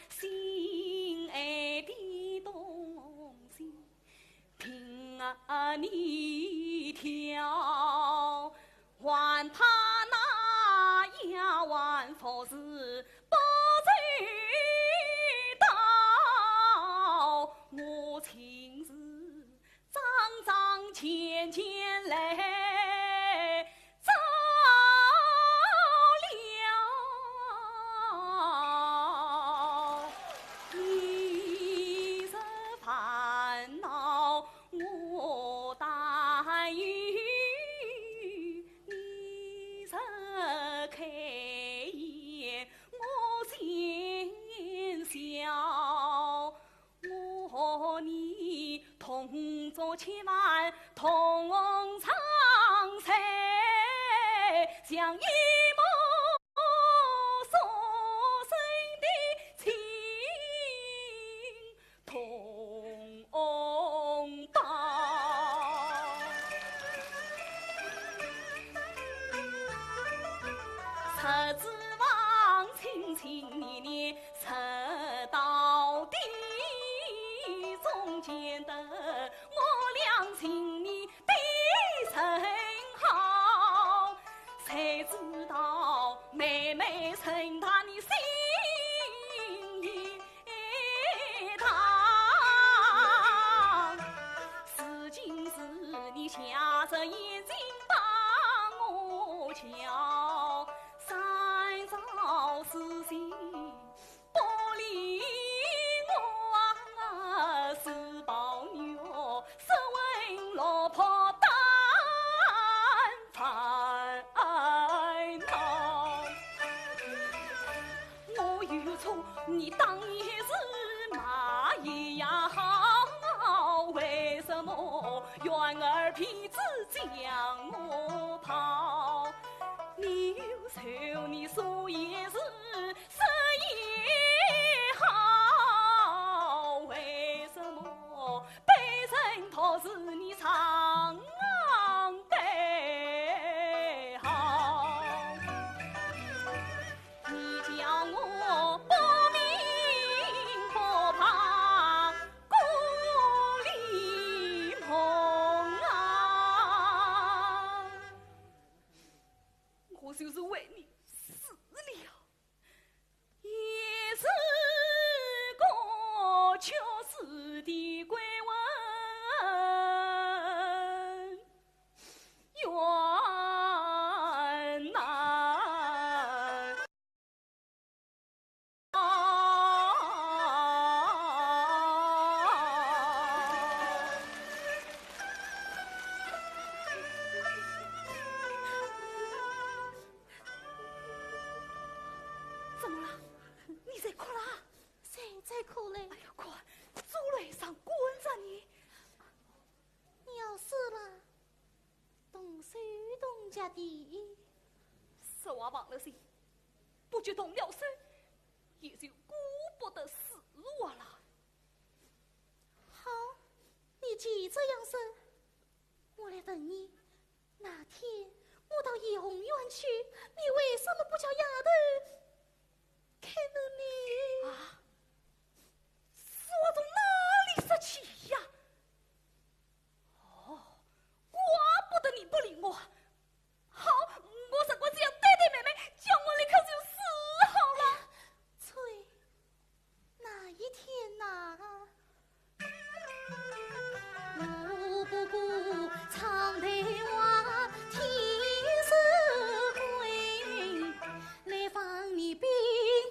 心爱的东西凭你挑，还怕那丫鬟服侍不周到，我亲自 桩桩件件来照料。你若烦恼我担忧，你若开颜我先笑。 我和你同坐千万同床睡，像一母所生的情同胞。 我有错，你当年是骂也好，为什么怨儿皮子将我抛？你有仇，你说也是，说也好，为什么被人托是你伤啊？的。实话忘了说，不及动了手，也就顾不得四话了。好，你既这样说，我来问你，那天我到怡红院去，你为什么不叫丫头开门呢？啊？实话从哪里说起呀？哦，怪不得你不理我。好，我实梗只要对对妹妹，叫我立刻就死好了。呸，那一天呐，我不过唱台话天色昏，来望你并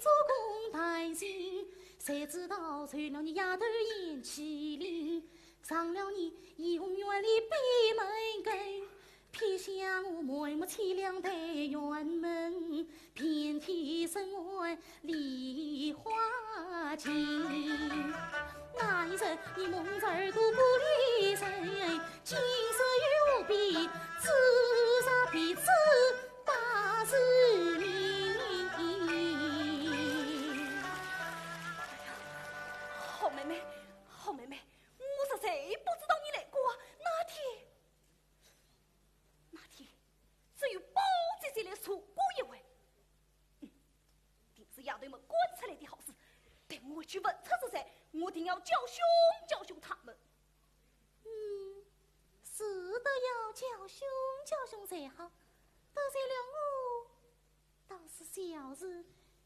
做公台情，谁知道受了你丫头贤妻令，上了你怡红院里闭门羹，撇下我满目凄凉待鸳门，遍体生寒 梨花尽。那一日你蒙着耳朵玻璃人，金色玉臂，紫砂鼻子，八字眉。好妹妹，好妹妹，我实在不知道你来过啊。那天，那天，只有宝姐姐来坐过一回。 定是丫头们干出来的好事。待我回去问出是谁，我定要教训教训他们。嗯，是的，要教训教训才好。得罪了我，倒是小事。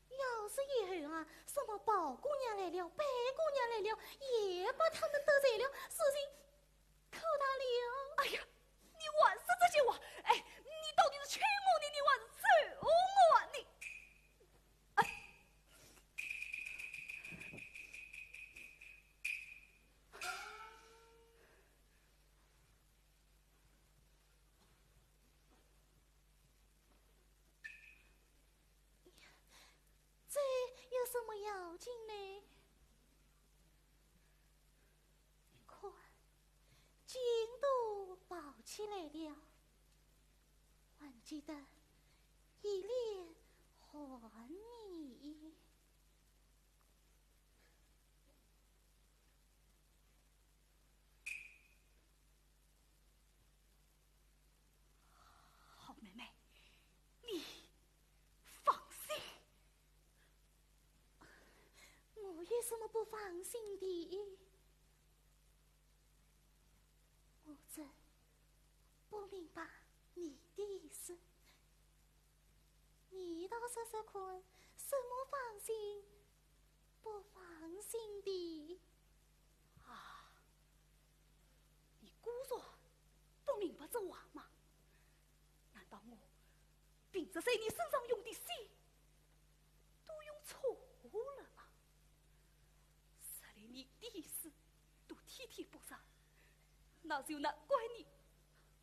要是以后啊，什么宝姑娘来了，白姑娘来了，也把他们得罪了，事情 可大了。哎呀，你还说这些话？哎，你到底是气我呢，你还是咒我呢？哎。这有什么要紧呢？ 看，金都包起来了，还记得一脸寒意。好妹妹，你放心。 我有什么不放心的？我真不明白你的意思。你倒说说看，什么放心不放心的？啊，你果然不明白这话吗？难道我 并不是你身上用的血都用错了吗？若连你的意思都体贴不上，那就难怪你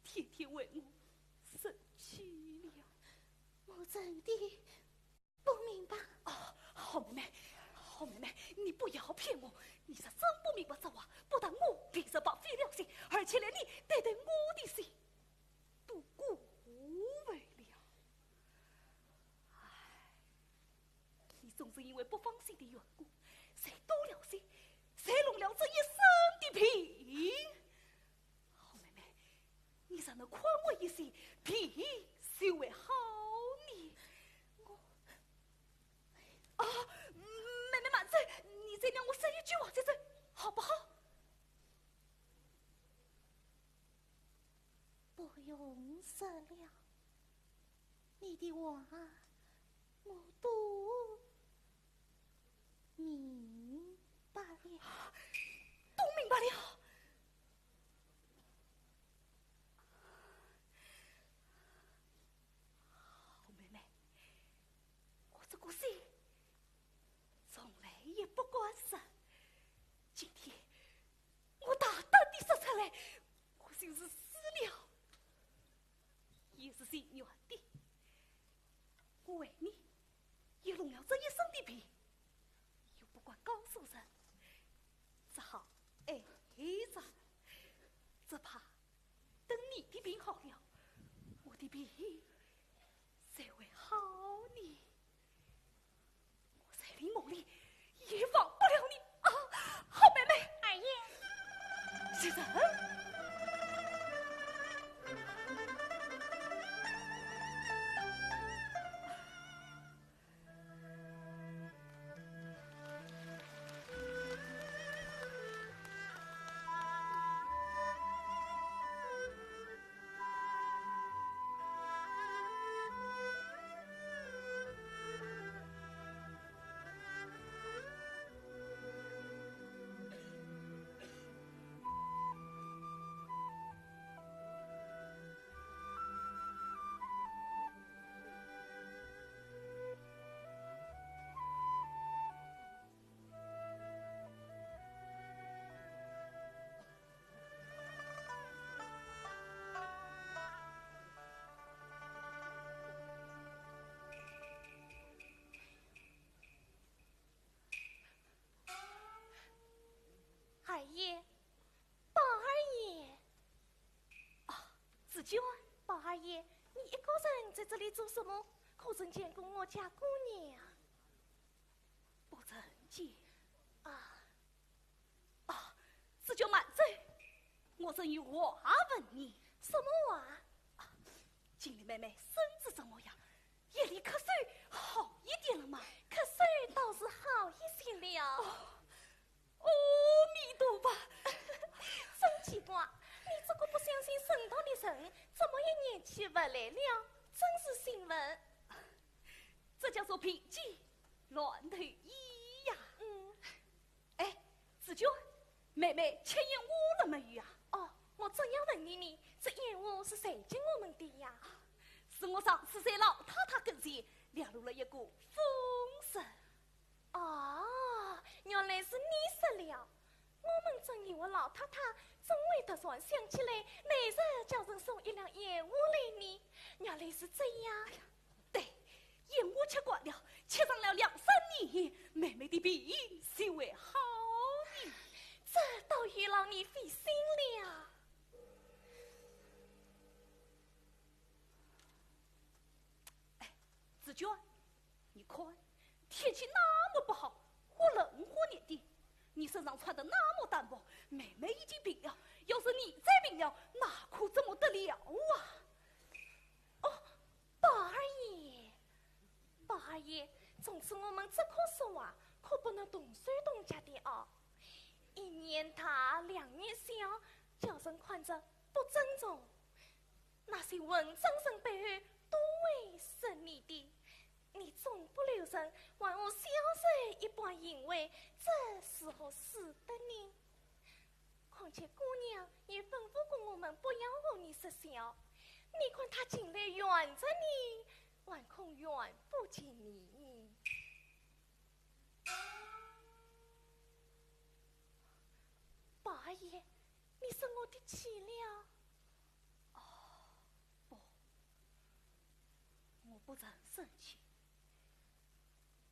天天为我生气了。我真的不明白。哦，好妹妹，好妹妹，你不要骗我，你是真不明白这话，不但我平日白费了心，而且连你对待我的心 都辜负了。唉，你总是因为不放心的缘故，才多了心，才弄了这一身的病。好妹妹，你若能宽慰一些，病就会好呢。我……啊，妹妹慢走，你再让我说一句话再走，好不好？ 不用说了，你的话我都明白了。都明白了。好妹妹，我这个心从来也不敢说，今天 我大胆地说出来，我就是死了，也是情愿的。我为你也弄了这一身的病，又不敢告诉人，只好挨着。只怕等你的病好了，我的你才会好呢。我在你梦里也忘不了你啊，好妹妹。二爷。是人。二爷，宝二爷。啊，紫鹃。宝二爷，你一个人在这里做什么？可曾见过我家姑娘？不曾见。啊。啊，紫鹃慢走，我正有话问你。什么话？啊，金莲妹妹身子怎么样？ 眼里咳嗽好一点了吗？咳嗽倒是好一些了。哦，阿弥陀佛。真奇怪，你这个不相信神道的人，怎么也念起佛来了？真是新闻。这叫做病急乱投医呀。嗯。 哎，紫鹃，妹妹吃燕窝了没有啊？哦，我正要问你呢，这燕窝是谁给我们的呀？是我上次在老太太跟前了落了一个风声。哦，原来是你说了。我们正以为老太太真会得闲，想起来那日叫人送一两燕窝来呢，原来是这样。哎呀， 对，燕窝吃惯了，吃上了两三年，妹妹的病就会好的。这倒有劳你费心了。哎，紫鹃，你看，天气那么不好，忽冷忽热的，你身上穿的那么单薄，妹妹已经病了，要是你再病了，那可怎么得了啊？哦， 宝二爷，宝二爷，从此我们只可说话，可不能动手动脚的哦。一年大，两年小，叫人看着不尊重。那些混账人背后都会说你的，你总不留神，还和小人一般行为，这如何使得呢？ 况且姑娘也吩咐过我们不要和你说笑，你看她近来怨着你，还恐怨不及你。宝二爷，你生我的气了？哦，不，我不曾生气。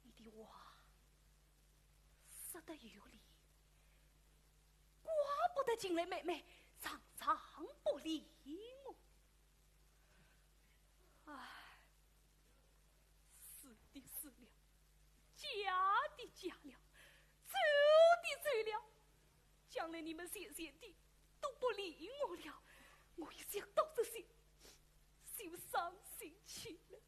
你的话说得有理， 怪不得近来妹妹常常不理我。唉，死的死了，嫁的嫁了，走的走了，将来你们全全的都不理我了。我一想到这些，就伤心起来。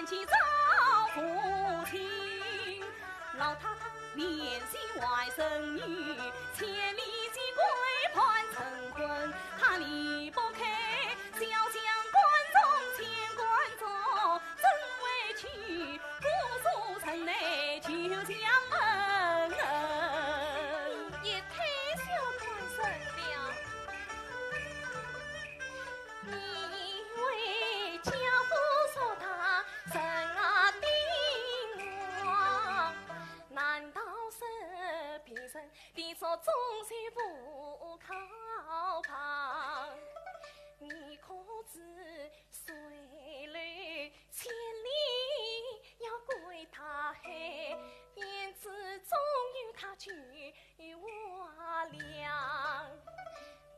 去找父亲。老太太怜惜外甥女，千里之外盼成婚。她离不开小将关仲、钱关照，怎委屈姑苏城内旧将恩。你也太小看人了。 你以为家父说他仁爱的我，难道是别人的说忠心不可靠？你可知水流千里要归大海，胭脂终有她去 与我俩。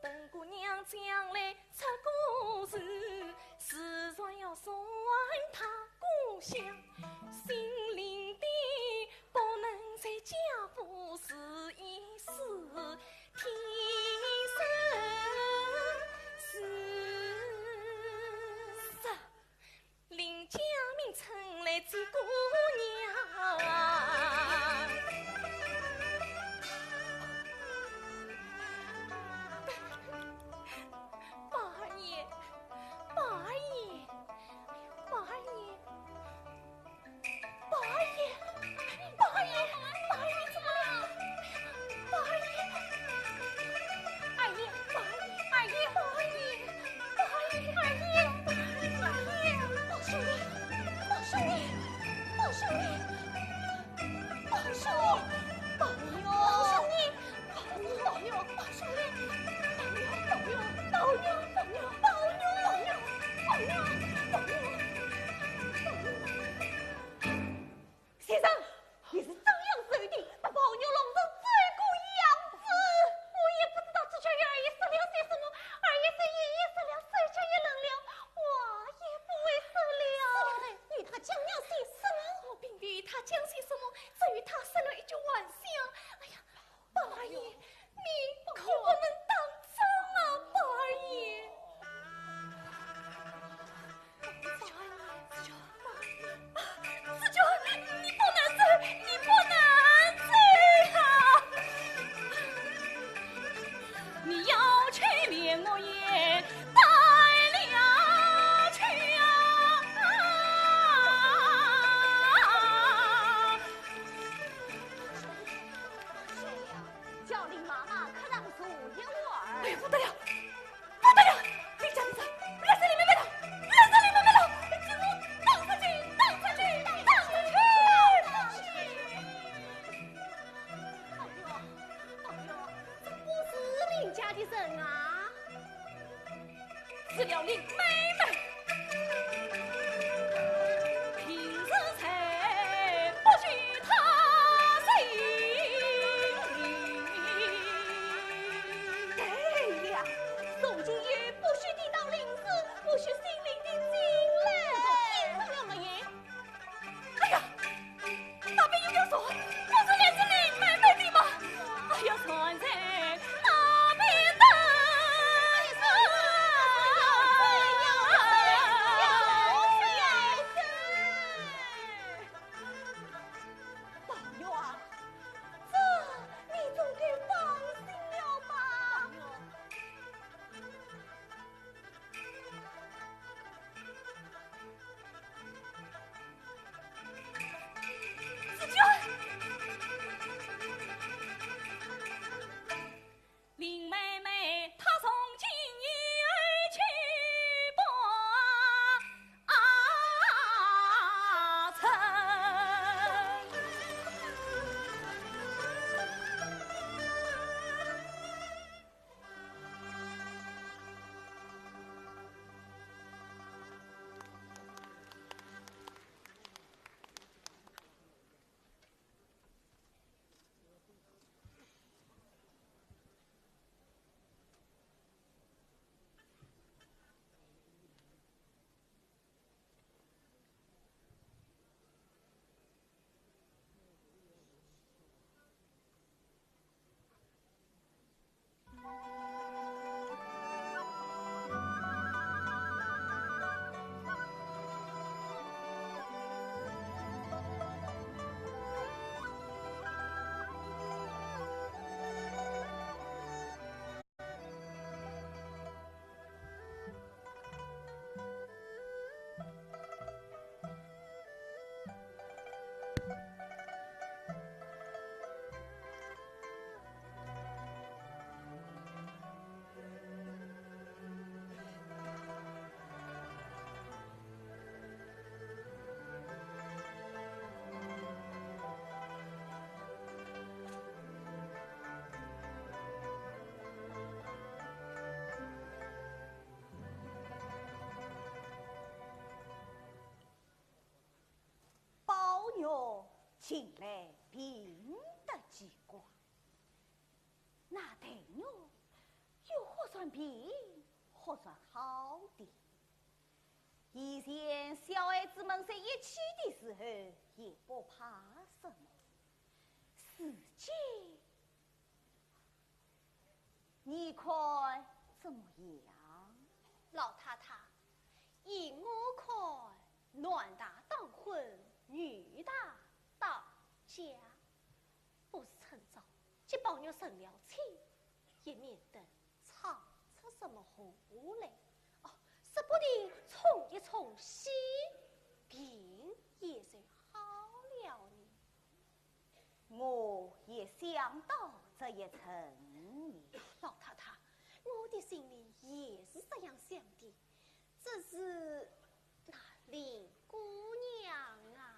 等姑娘将来出嫁时，自然要送还她故乡。心灵的不能在家父试一试，宝玉近来病得奇怪，那黛玉又或算病，或算好的。以前小孩子们在一起的时候，也不怕什么。如今 你看怎么样？老太太，依我看，男大当婚，女大当嫁。不如趁早给宝玉成了亲，也免得闯出什么祸来。哦，说不定冲一冲喜，病也就好了呢。 我也想到这一层呢。老太太，我的心里也是这样想的，只是那林姑娘啊。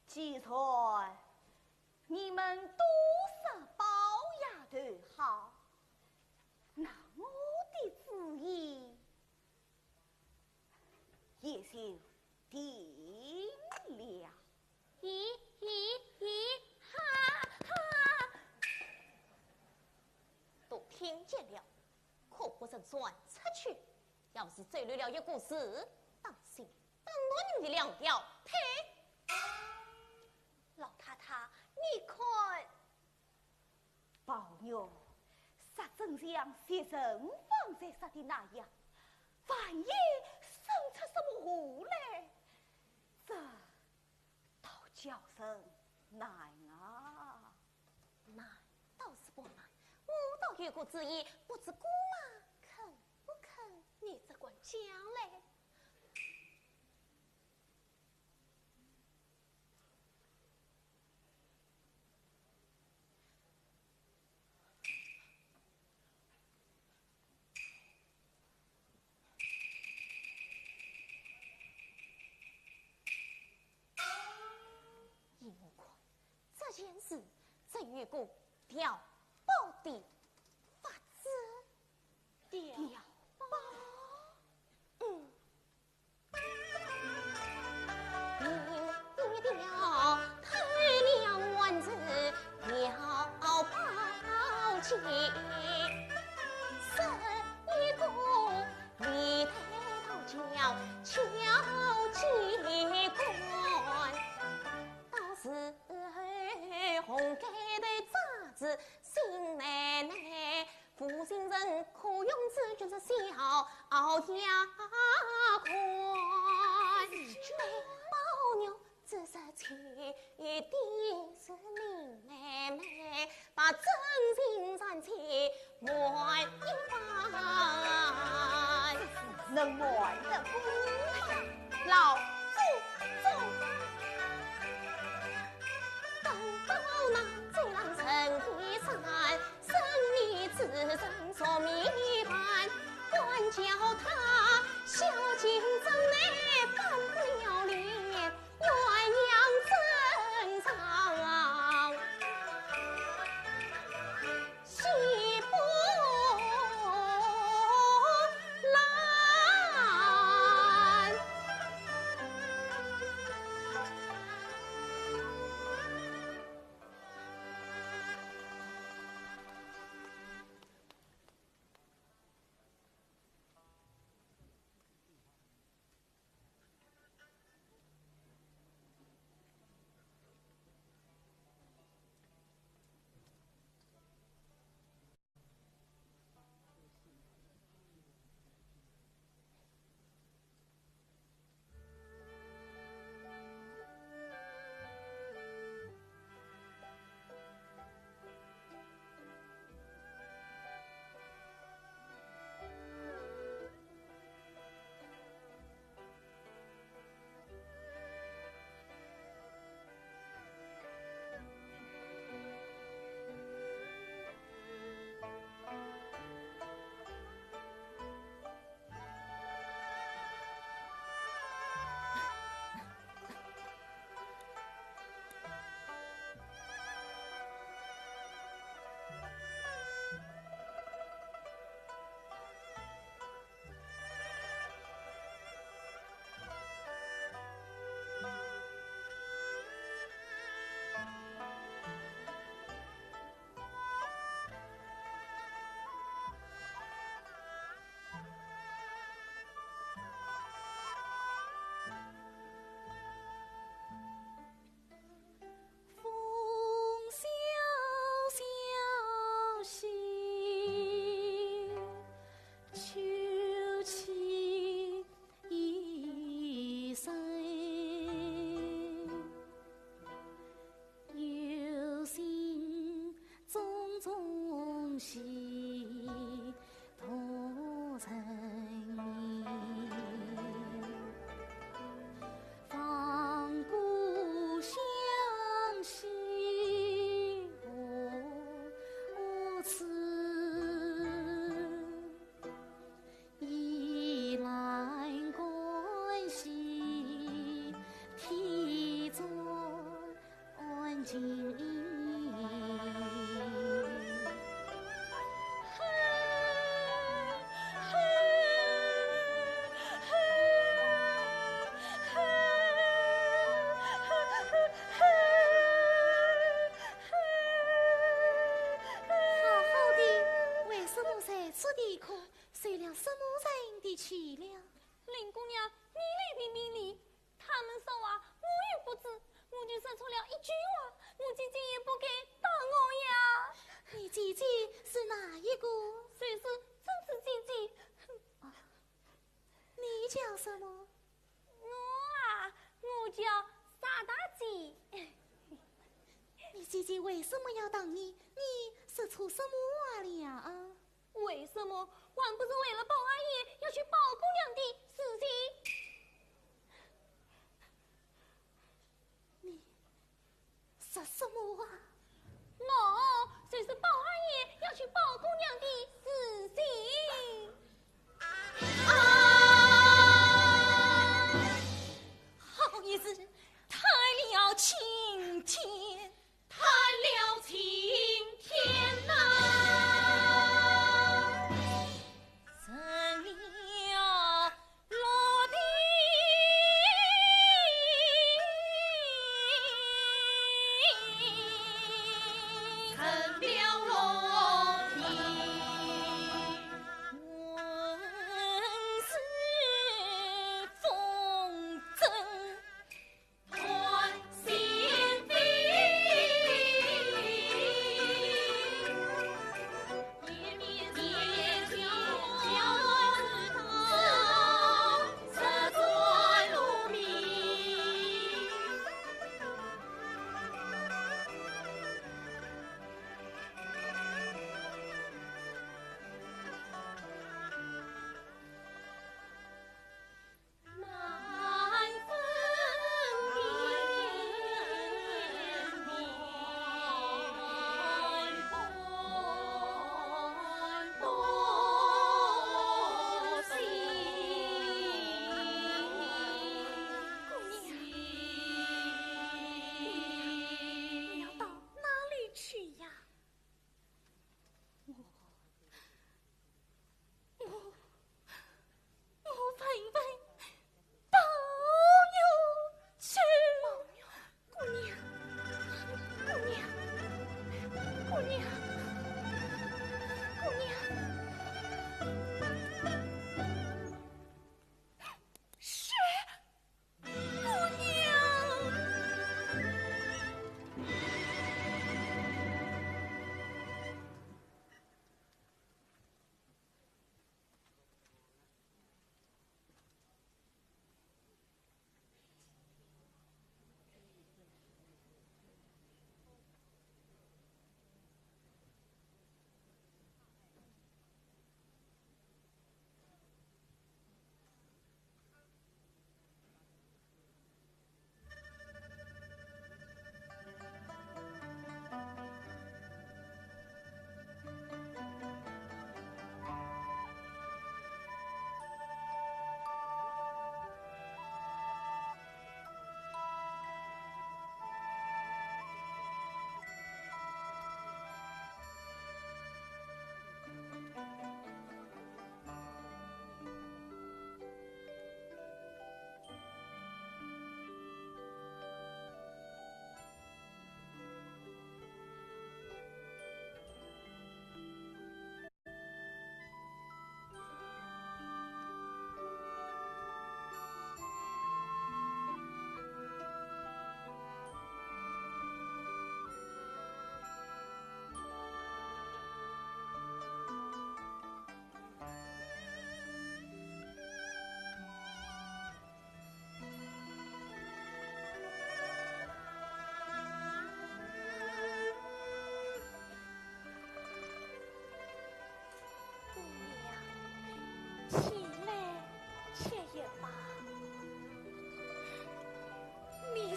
既然你们都说宝丫头好，那我的主意也就定了。咦，咦，咦，哈哈！都听见了，可不准传出去。要是走漏了一个字，当心打断你们的两条腿。老太太，你看， 宝玉说真像袭人方才说的那样，万一生出什么祸来，这倒叫人难啊。难倒是不难，我倒有个主意，不知姑妈肯不肯你这管讲嘞？ 依我看，这件事只有个调包的法子。调包？嗯。 能瞒得过他？老祖宗。喜度人意，望故乡心无处。 倚栏观西，天作寒金。好好的，为什么在此啼哭？ 受了什么人的气了？林姑娘，你来评评理，他们说话，我又不知，我就说错了一句话，我姐姐也不该打我呀。你姐姐是哪一个？就是春子姐姐。你叫什么？我啊，我叫傻大姐。你姐姐为什么要打你？你说错什么话了啊？ 为什么？还不是为了宝二爷要娶宝姑娘的事情。你说什么话？我，就是宝二爷要娶宝姑娘的事情。啊！好一日，太了青天！ 太了青天呐！成了落地，成了落地，横竖风震。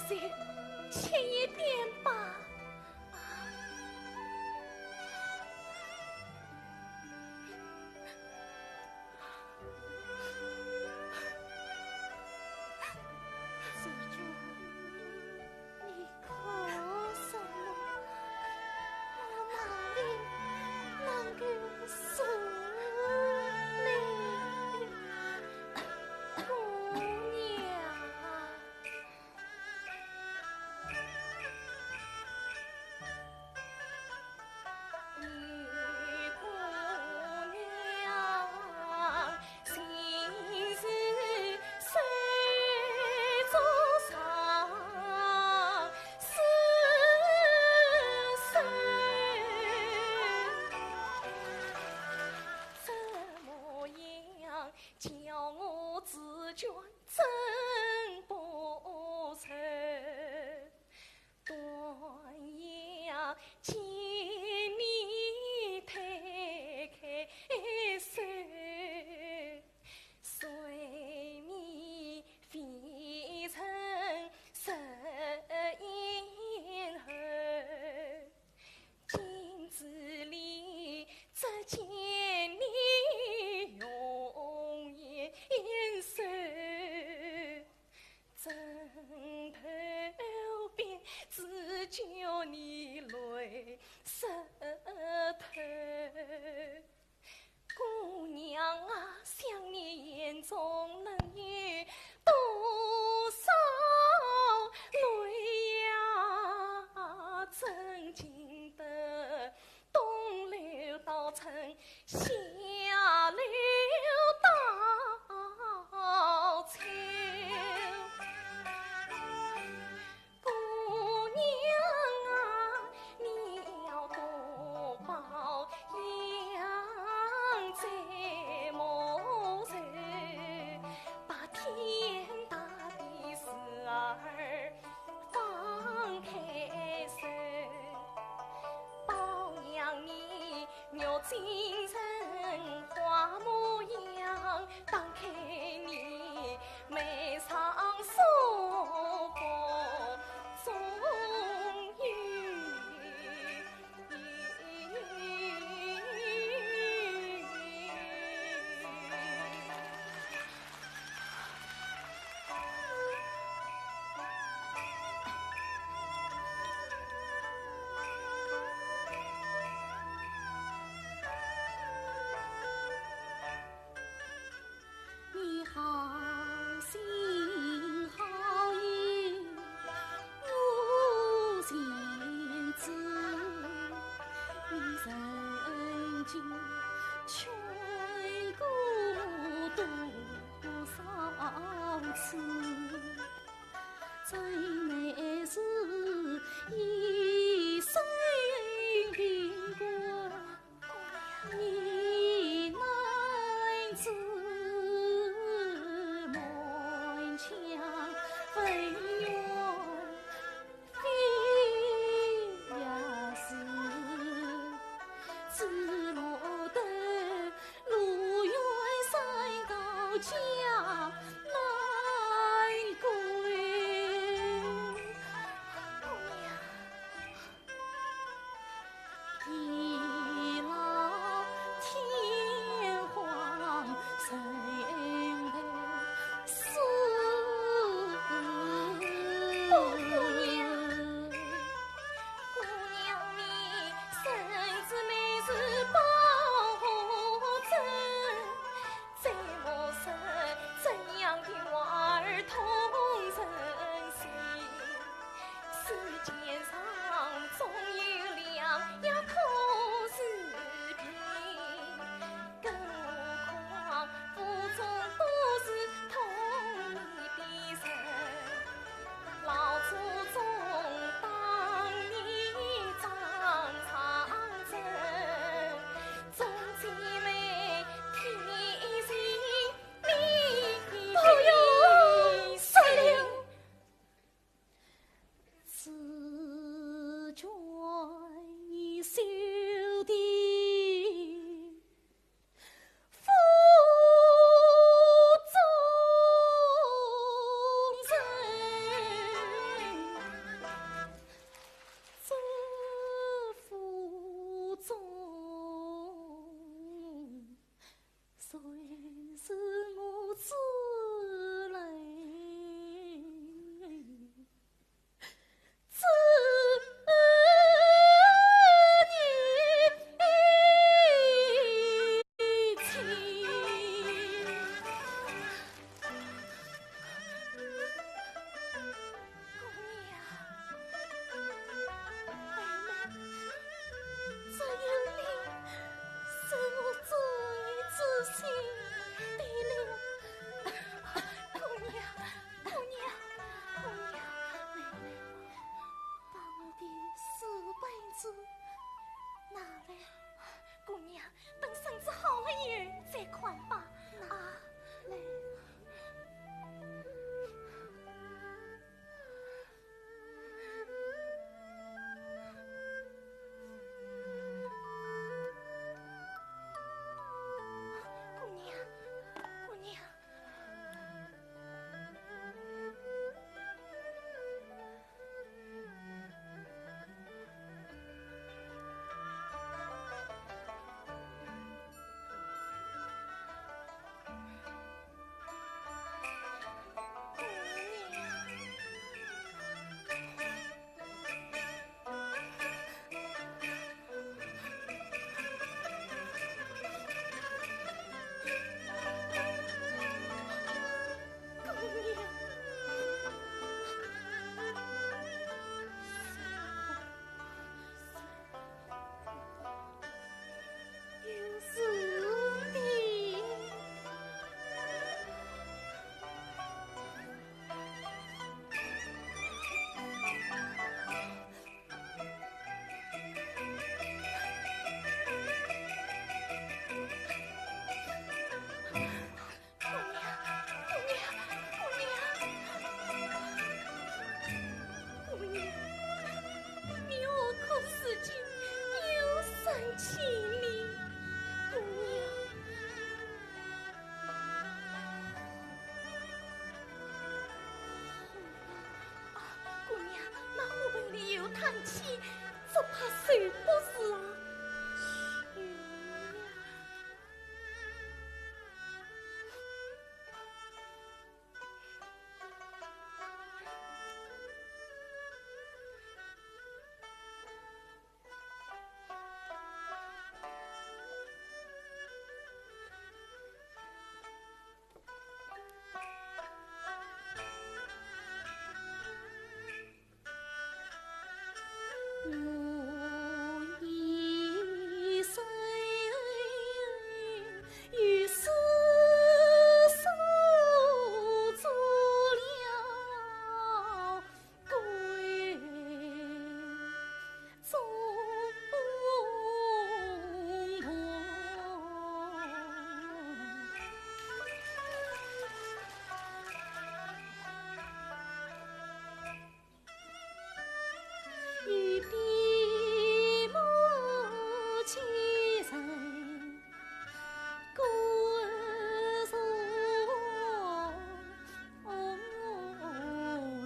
轻一点吧。紫鹃，你哭什么？我哪里能够受你，姑娘？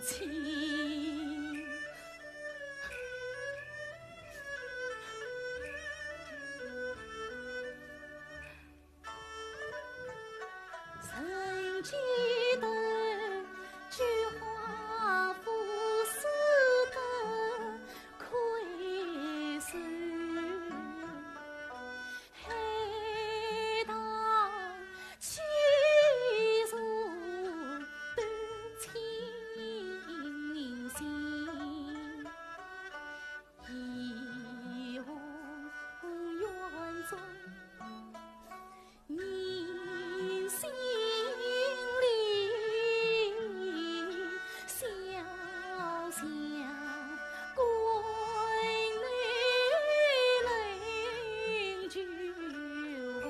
情。曾记得菊花不死的魁首， 海棠起处多清新。怡红院中，人心里，小巷关内冷酒问。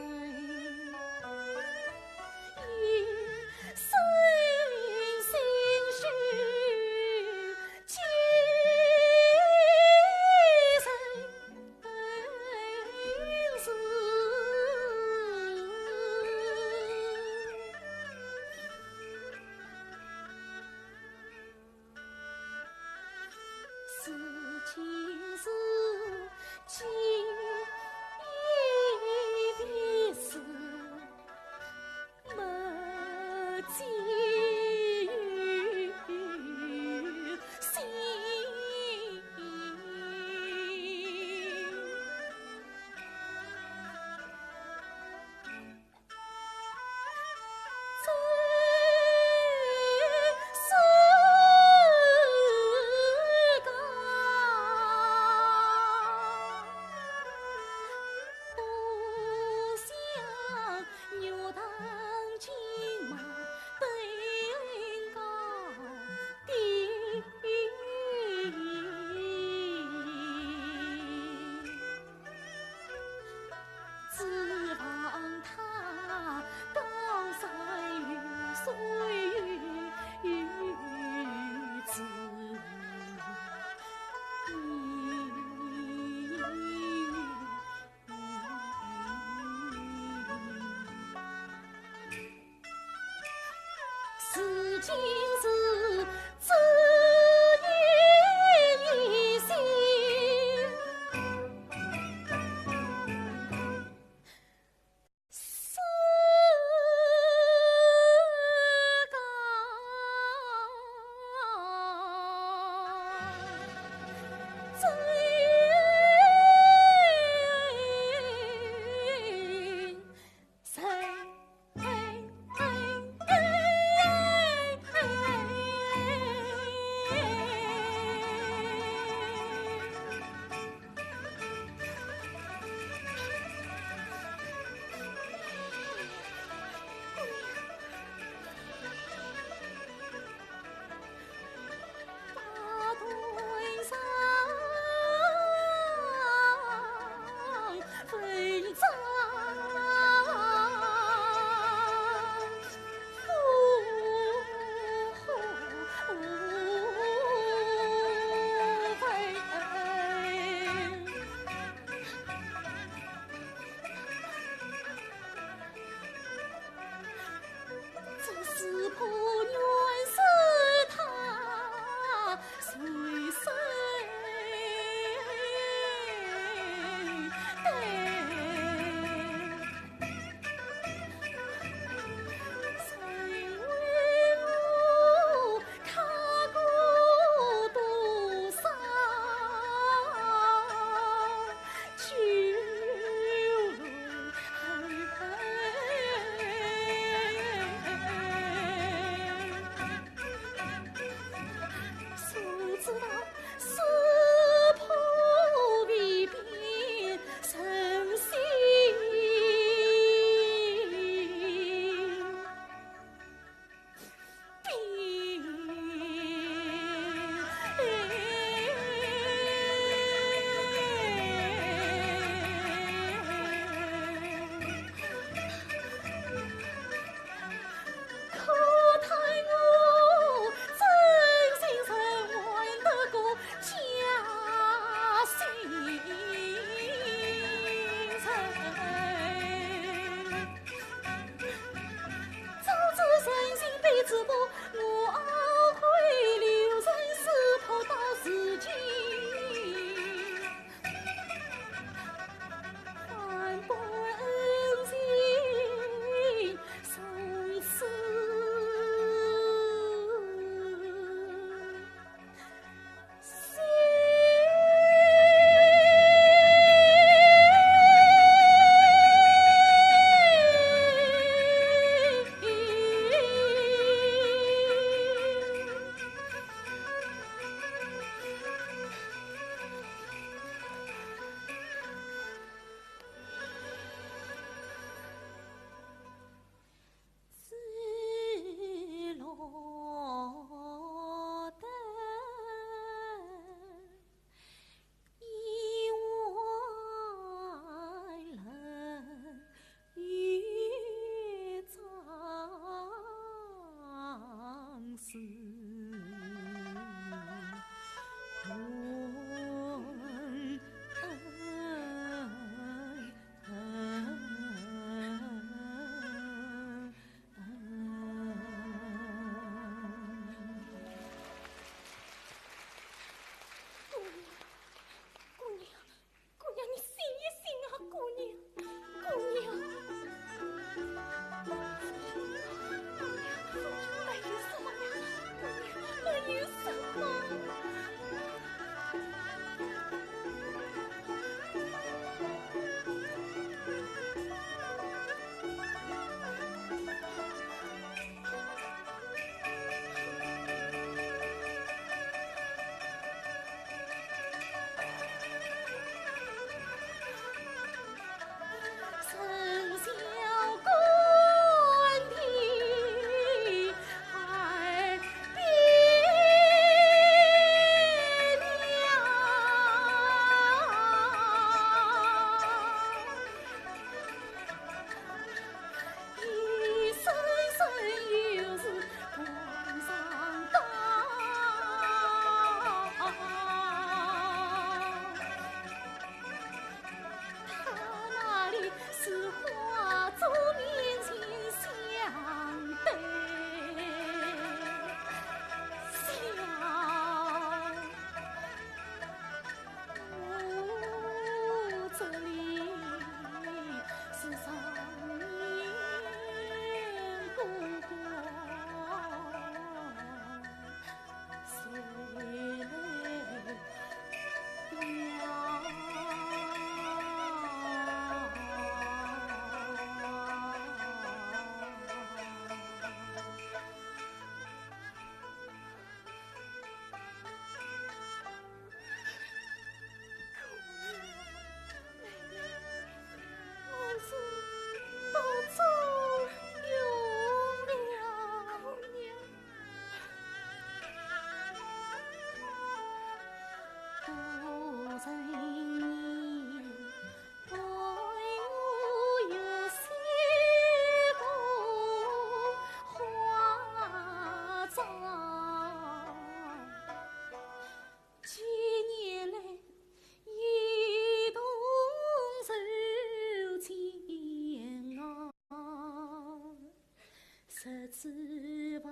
私房，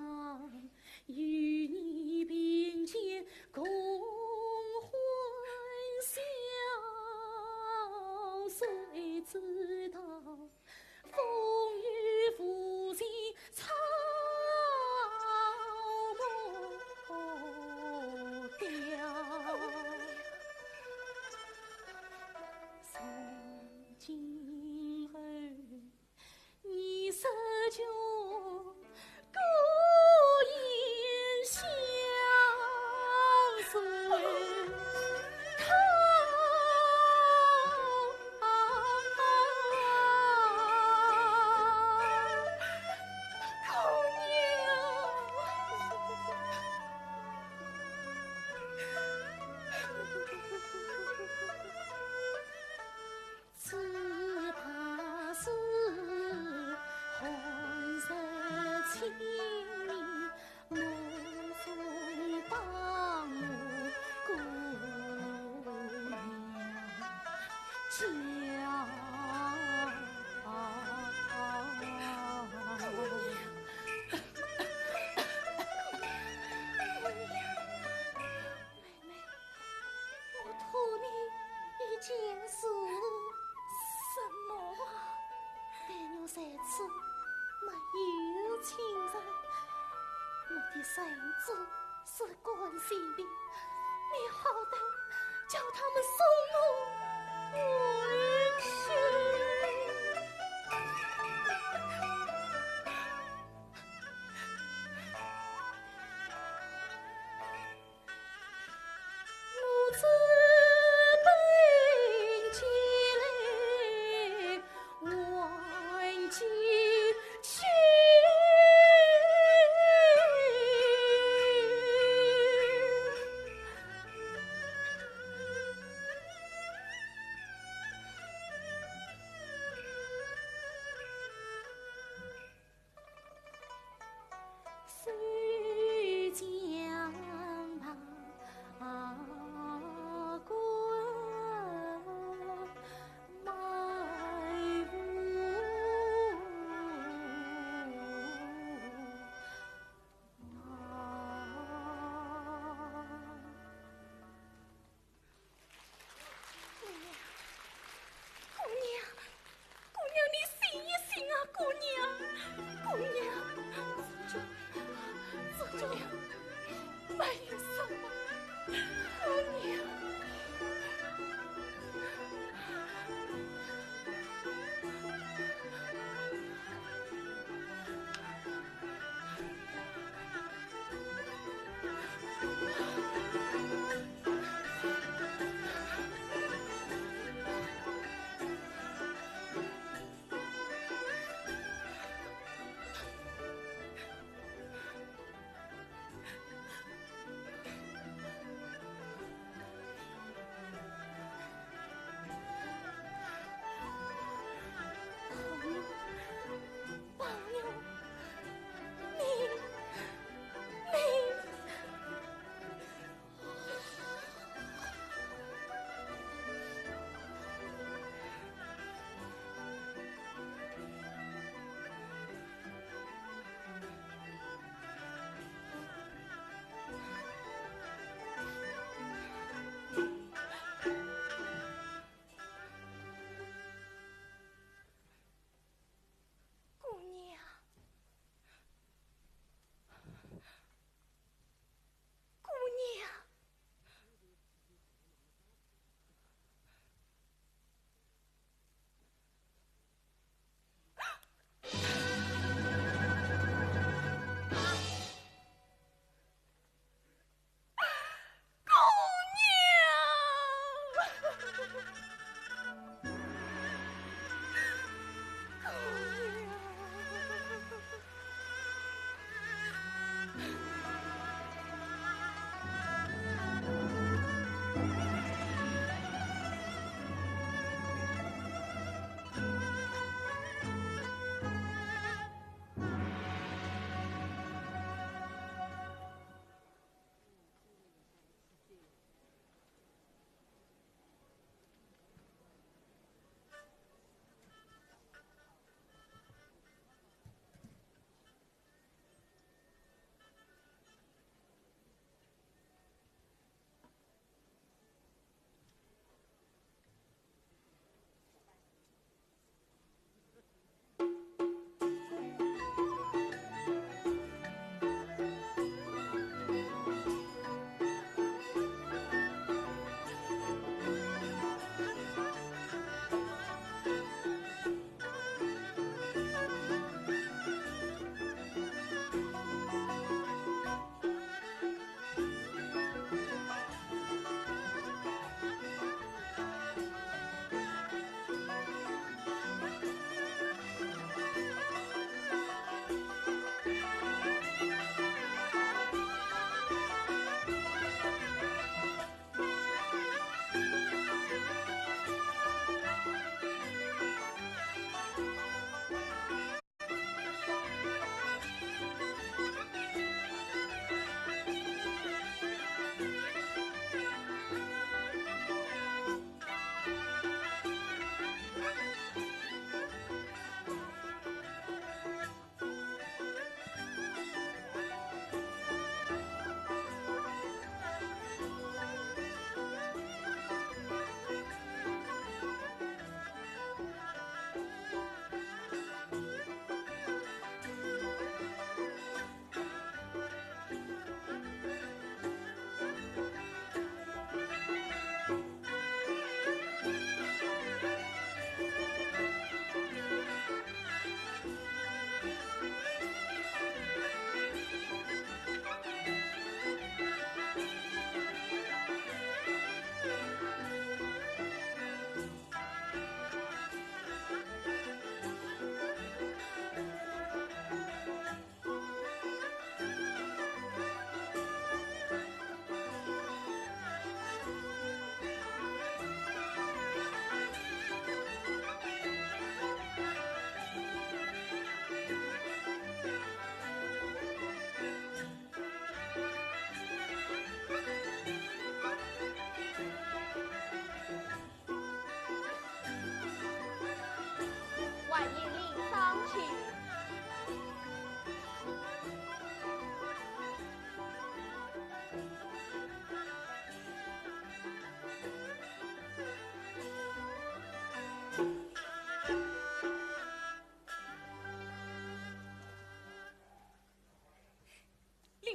与你并肩共欢笑，谁知道风雨无情草木掉。从今后 你手中孤雁相随，可可怜。 只怕是寒日清明，梦中当我姑娘家。妹妹， 我托你一件事。什么啊？待我在此没有亲人，我的身子是干性病，你好歹叫他们送我回去。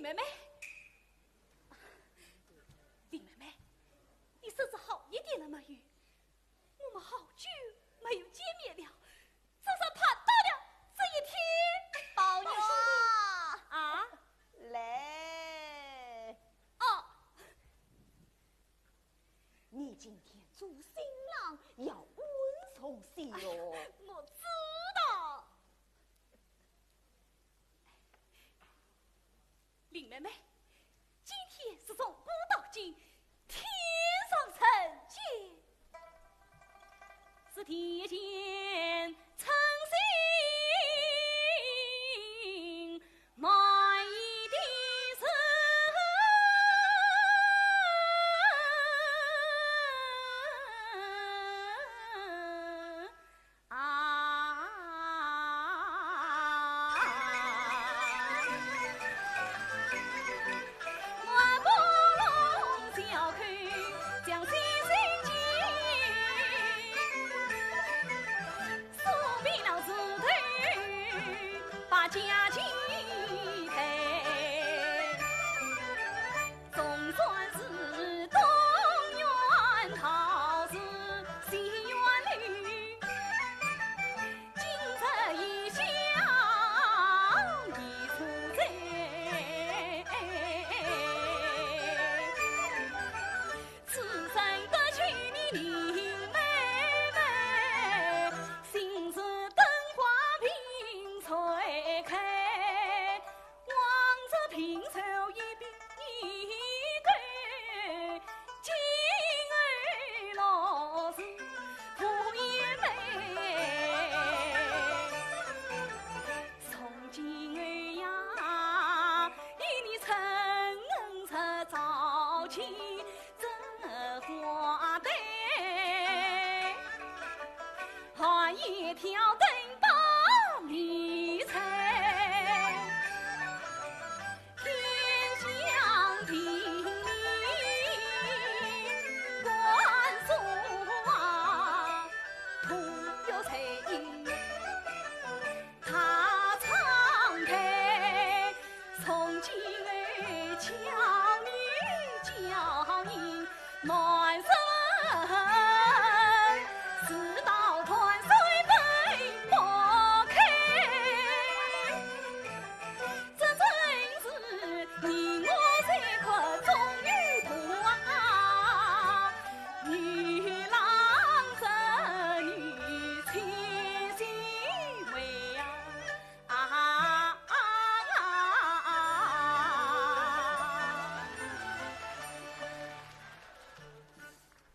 妹妹，林妹妹，你身子好一点了没有？我们好久没有见面了，真是盼到了这一天。宝玉啊，啊？来。哦。你今天做新郎要稳重些哟。我知道。 林妹妹，今天是从古到今，天上人间，是天前称心满意的事。啊。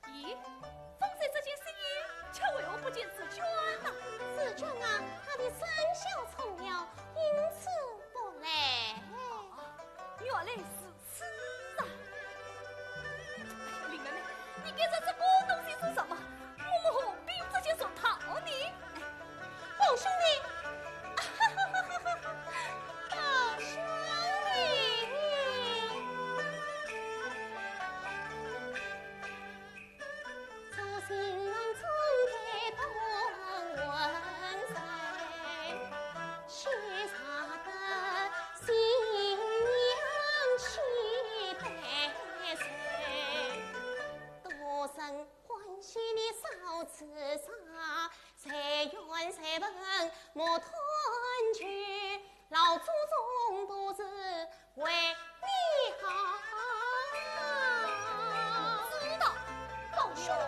咦，方才这件新衣却为何不见紫鹃呢？紫鹃啊，她的生肖冲了，因此不来。哦，原来如此啊！哎呀，林妹妹，你带着这个东西做什么？我们何必用这些俗套呢？哎，宝兄弟，宝兄弟。 知道，宝兄弟。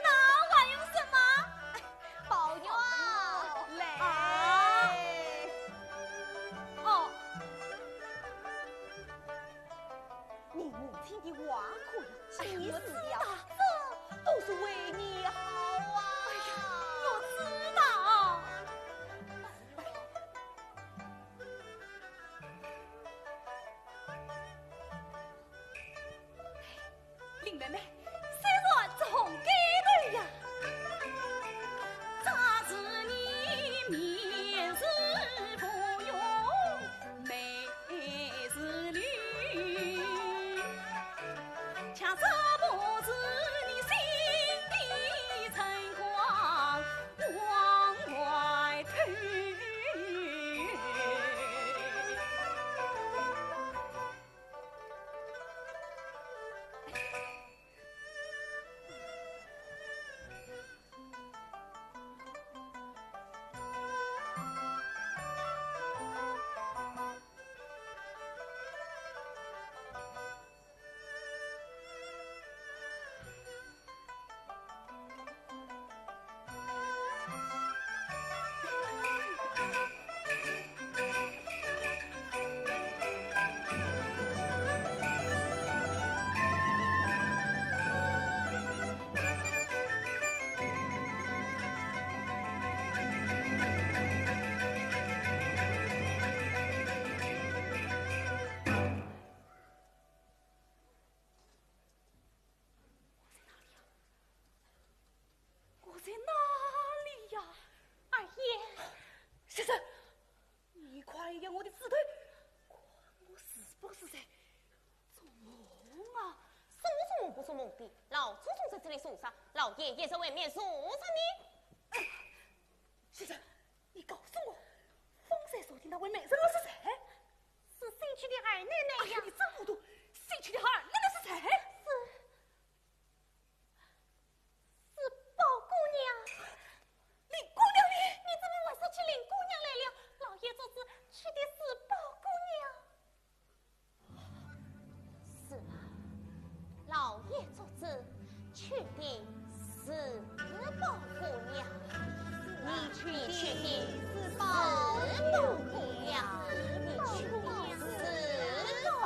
那还用说吗？宝玉，来。啊。哦。先生，你看一眼我的指头，看我是不是在做梦啊？做梦做梦不做梦的，老祖宗在这里坐着，老爷也在外面坐着呢。先生，你告诉我，风水所定那位美人儿是谁？是新娶的二奶奶呀。哎呀，你真糊涂！新娶的二奶奶是谁？是，是宝姑娘。林姑娘呢？你怎么还是去林姑娘来了？老爷做主娶的是宝姑娘。是啊，老爷做主娶的是宝姑娘。你娶的是宝姑娘，你娶的是宝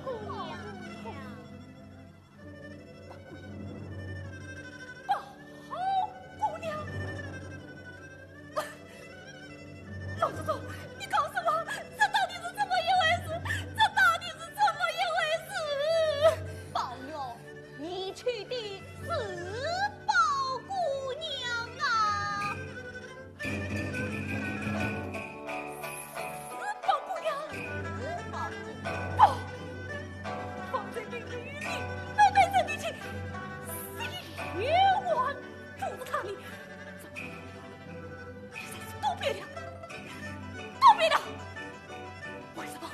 姑娘。 宝姑娘，老祖宗，你告诉我，这到底是怎么一回事？这到底是怎么一回事？宝玉，你娶的是宝姑娘啊！ 是宝姑娘。是宝姑娘。宝，方才明明与林妹妹在提亲，是丫鬟阻止她呢。怎么，现在是都变了？都变了！为什么？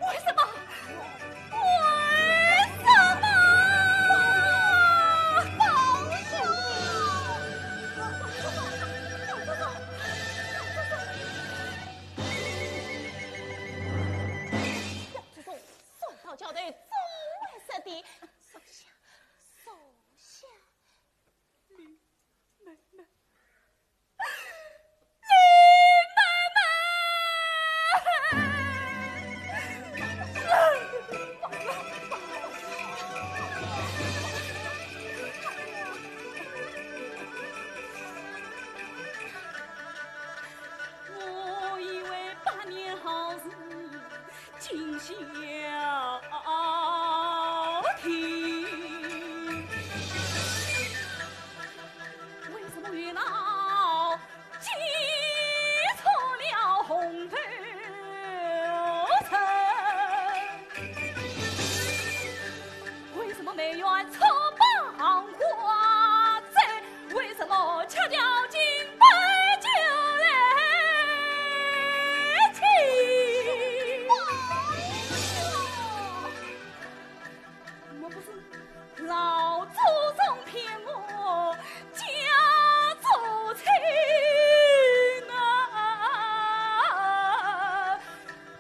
为什么？为什么？宝兄，宝兄，宝兄，宝兄，宝兄，算到叫得总会说的，收下，收下。 妹妹，林妹妹！我以为百年好事 尽消停。为什么月老记错了红头绳？为什么梅园错把荷花针？ 为什么恰巧金杯酒来敬？莫不是老祖宗骗我家族亲啊？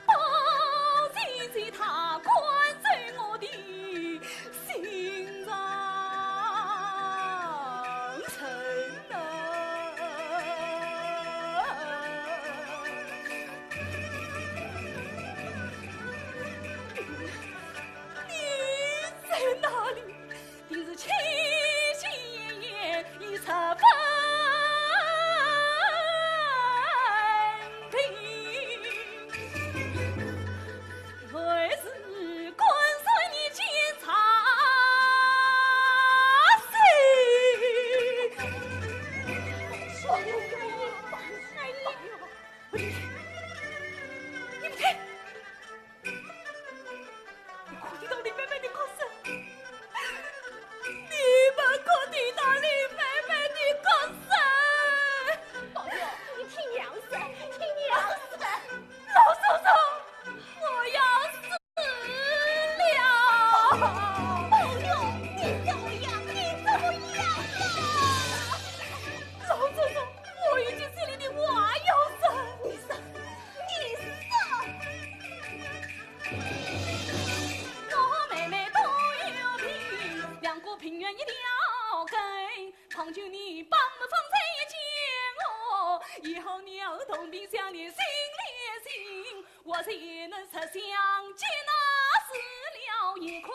宝剑在他关照我的心上人啊。你在哪里？ 定是痴心妄想，已十分定。还是跟随你奸贼心。你们听，你们听。 你可听到林妹妹的哭声？你们可听到林妹妹的哭声？宝玉，你听娘声，听娘声。老祖宗，我要死了！宝玉，你怎么样？你怎么样了？老祖宗，我有句心里的话要说。你说，你说。 我和妹妹都有病，两个病院一条根。倘若你把我们放在一间哦，以后你儿童病相怜心连心，我才能实相见那死了一颗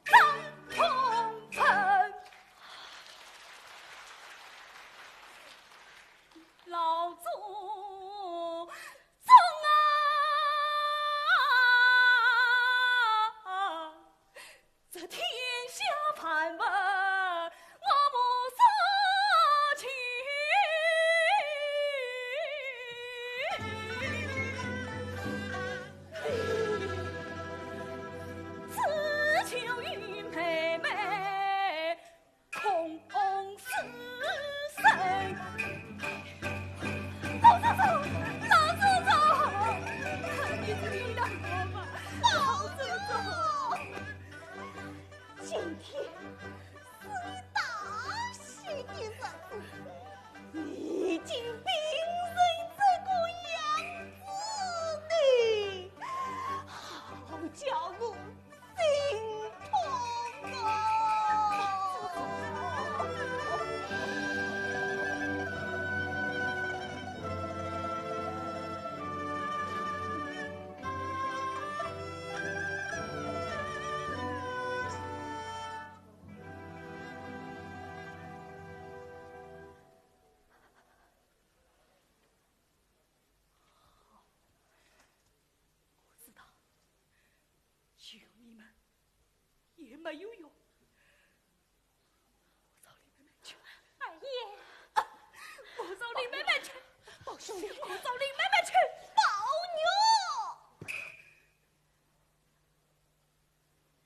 张同春。老祖 宗啊，这天下万物我无所求。没有用。我找林妹妹去。二爷，我找林妹妹去。宝兄弟，我找林妹妹去。宝玉。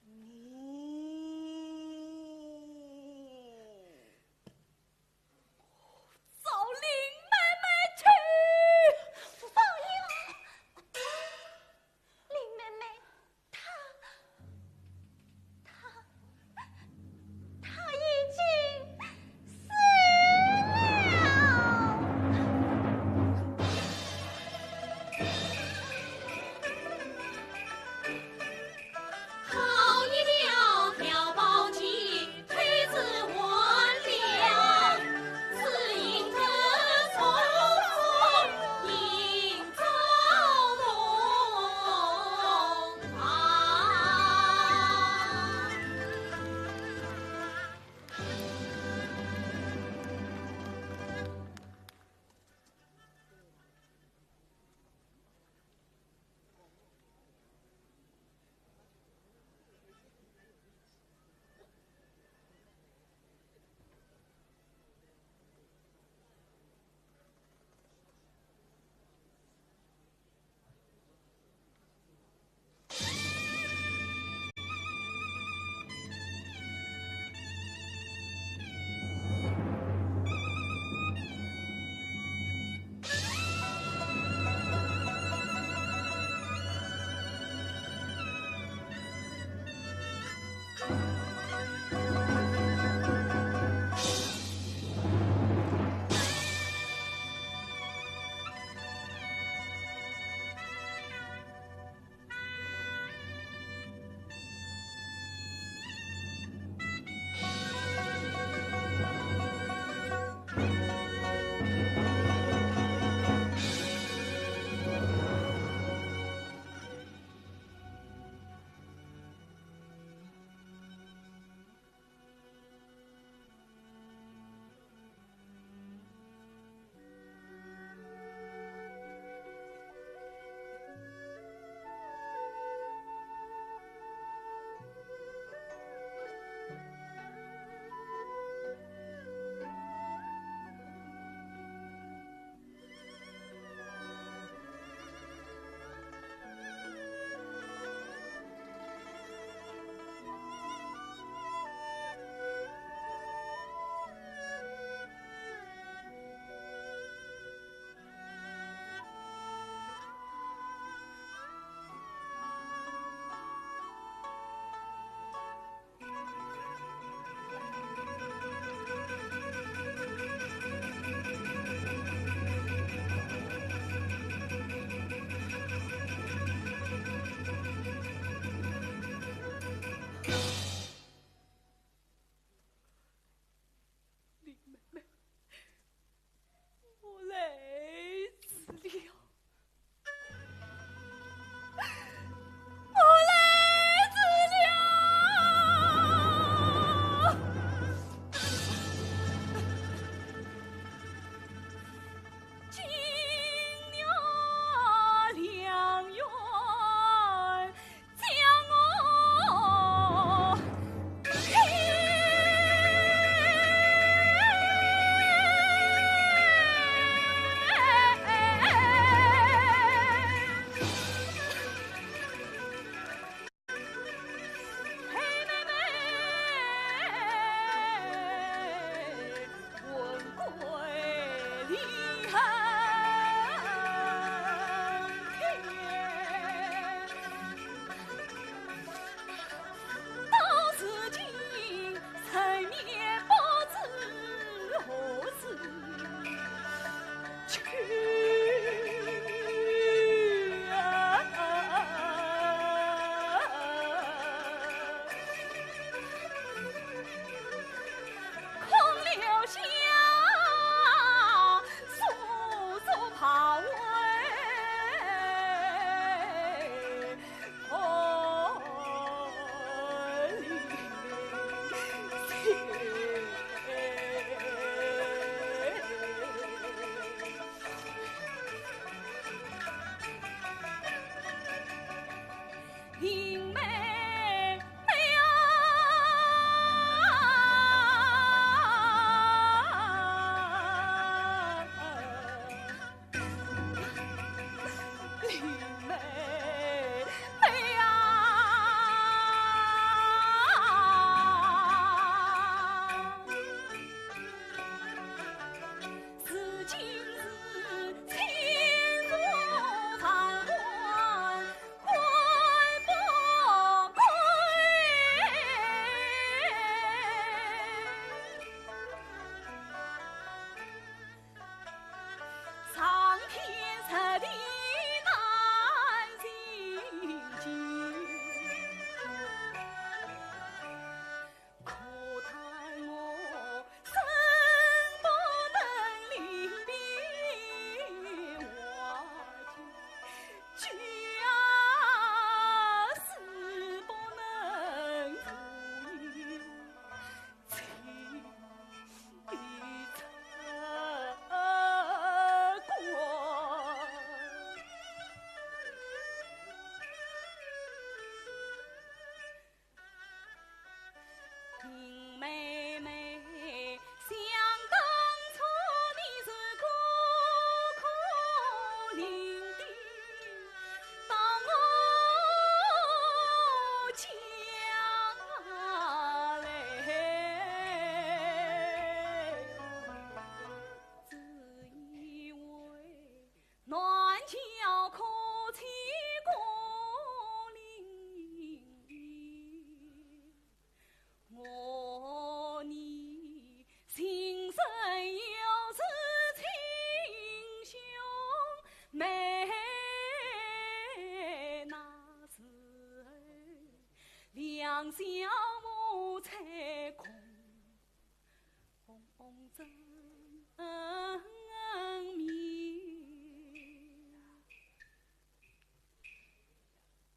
你，我找林妹妹去。宝玉，林妹妹，她，她，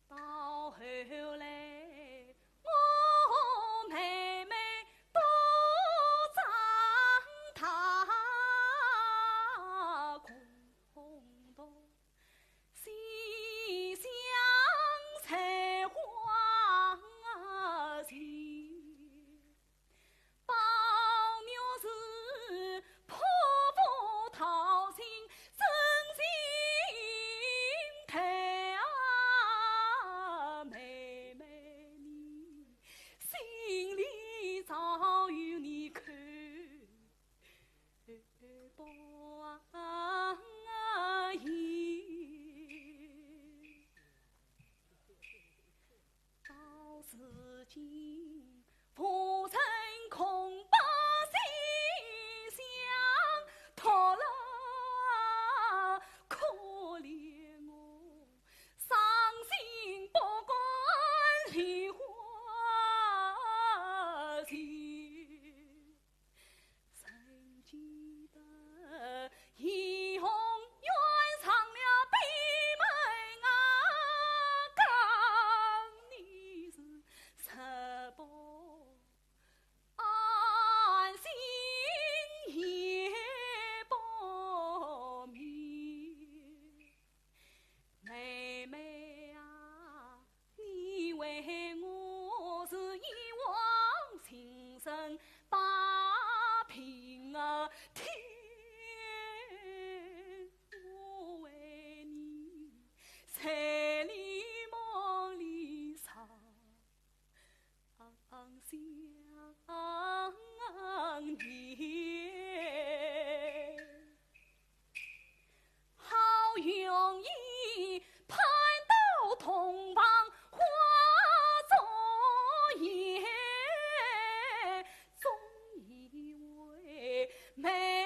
到后来，我妹妹都长大，共同 西厢采花情，宝玉是泼妇讨情真心待啊，妹妹你心里早有你口 不言。到如今，无人空把西厢托勒，可怜我伤心不敢梨花情。 谁记得怡红院上了闭门啊，更你是日不安心，夜不眠。 妹妹啊，你为我是一往情深把平啊天，我为你在里梦里伤 想念。好容易盼到洞房花烛夜，总以为妹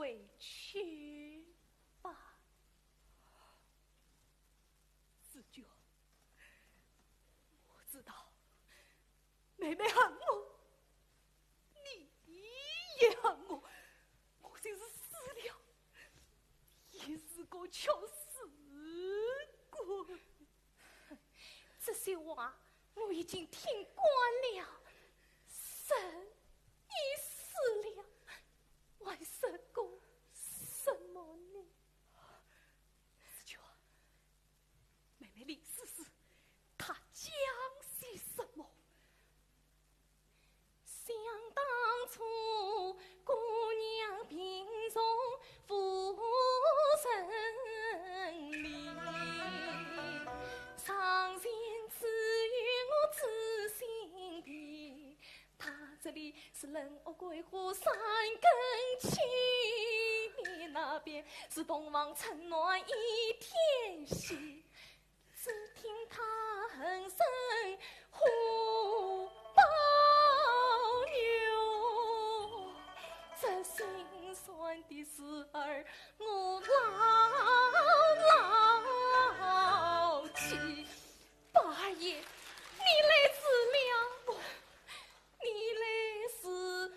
回去吧。紫鹃，我知道妹妹恨我，你也恨我，我就是死了，也是个屈死鬼。这些话我已经听惯了，人已死了，还说个什么呢？紫鹃，妹妹临死时，她讲些什么？想当初，姑娘病重无人理，床前只有我知心婢。她这里是冷屋桂花三更起，你那边是洞房春暖一天喜。 只听她哼声虎豹牛，这心酸的事儿我牢牢记。宝二爷，你来迟了，你来迟了。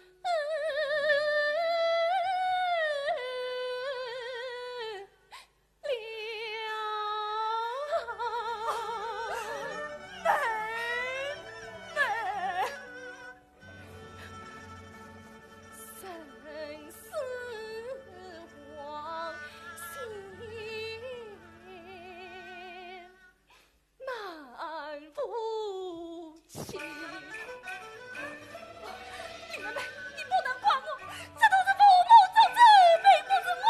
难为情。林妹妹，你不能怪我，这都是父母做主，并不是我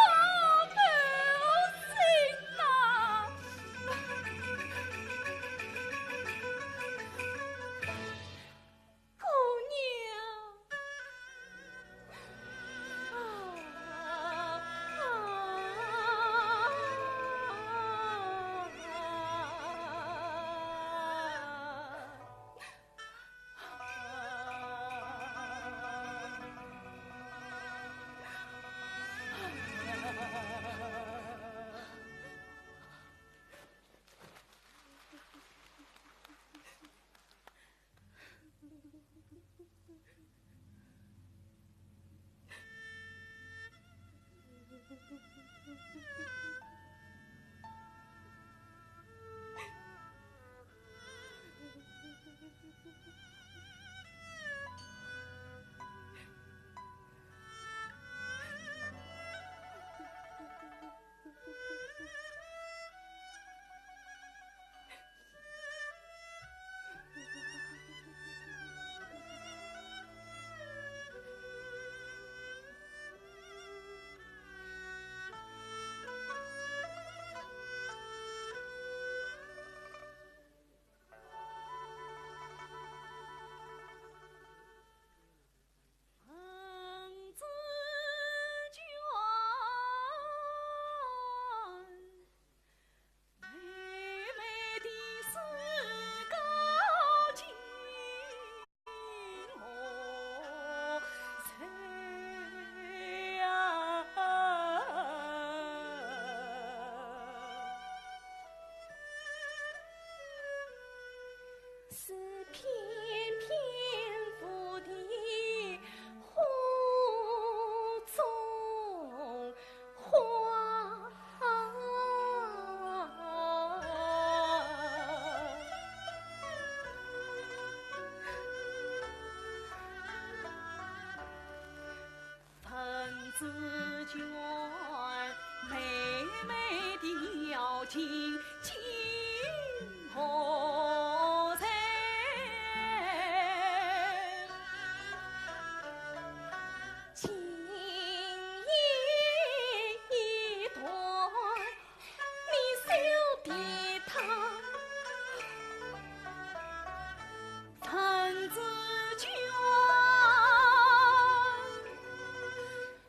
不行呐。 姑娘。是翩翩舞的花中花。 紫鹃，妹妹的要紧金何在？金一段， 你休提她。紫鹃，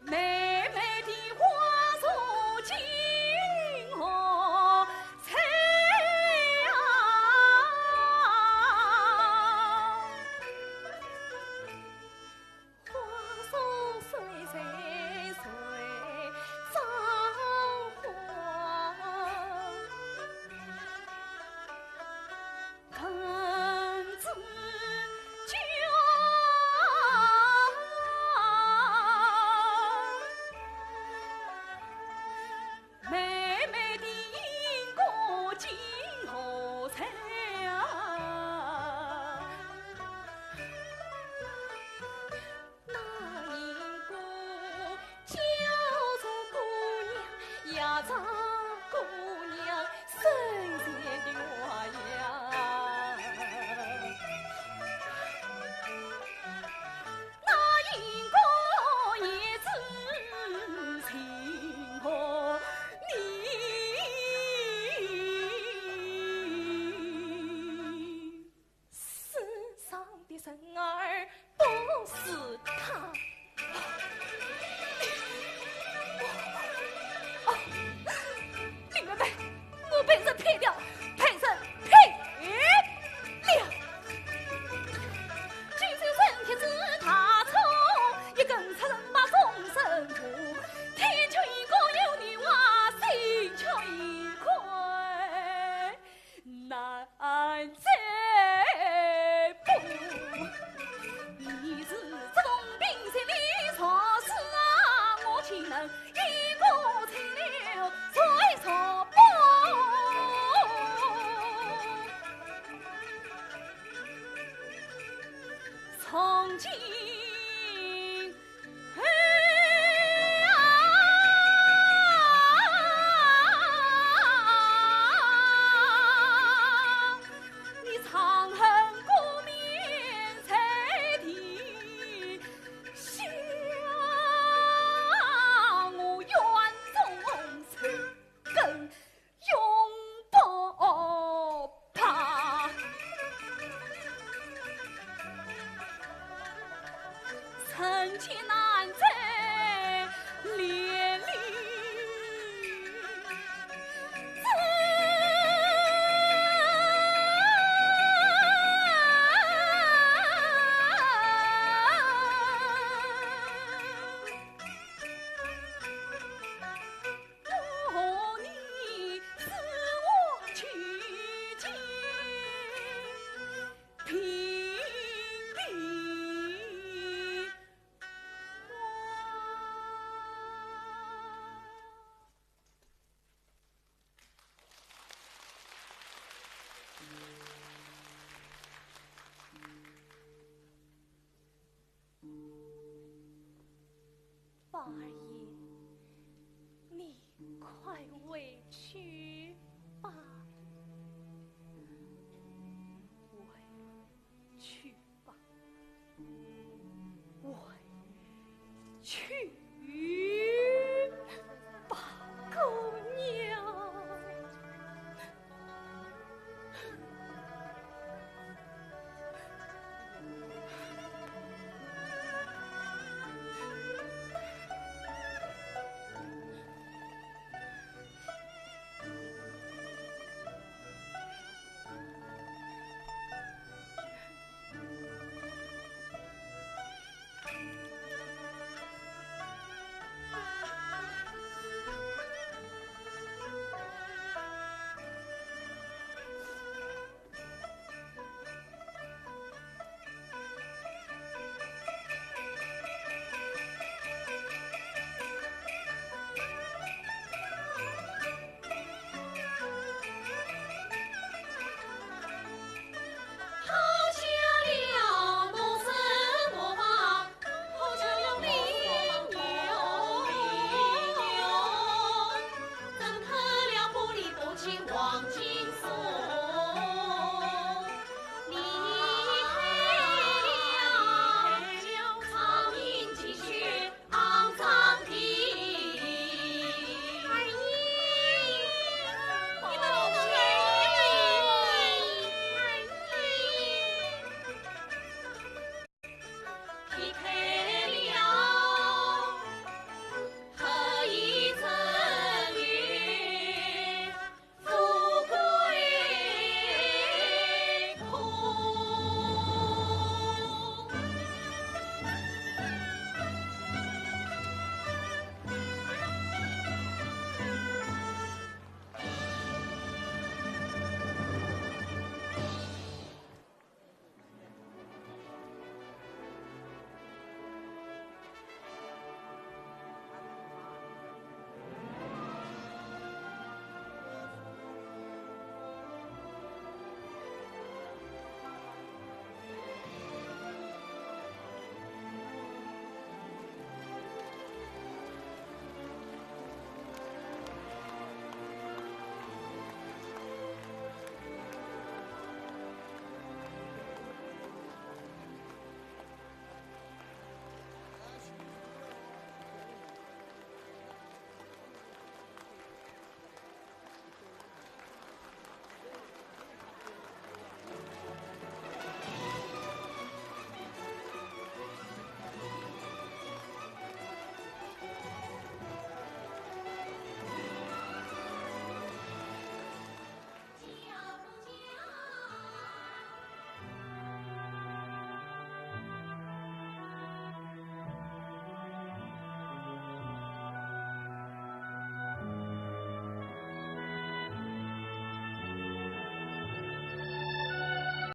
妹妹的花容今何在？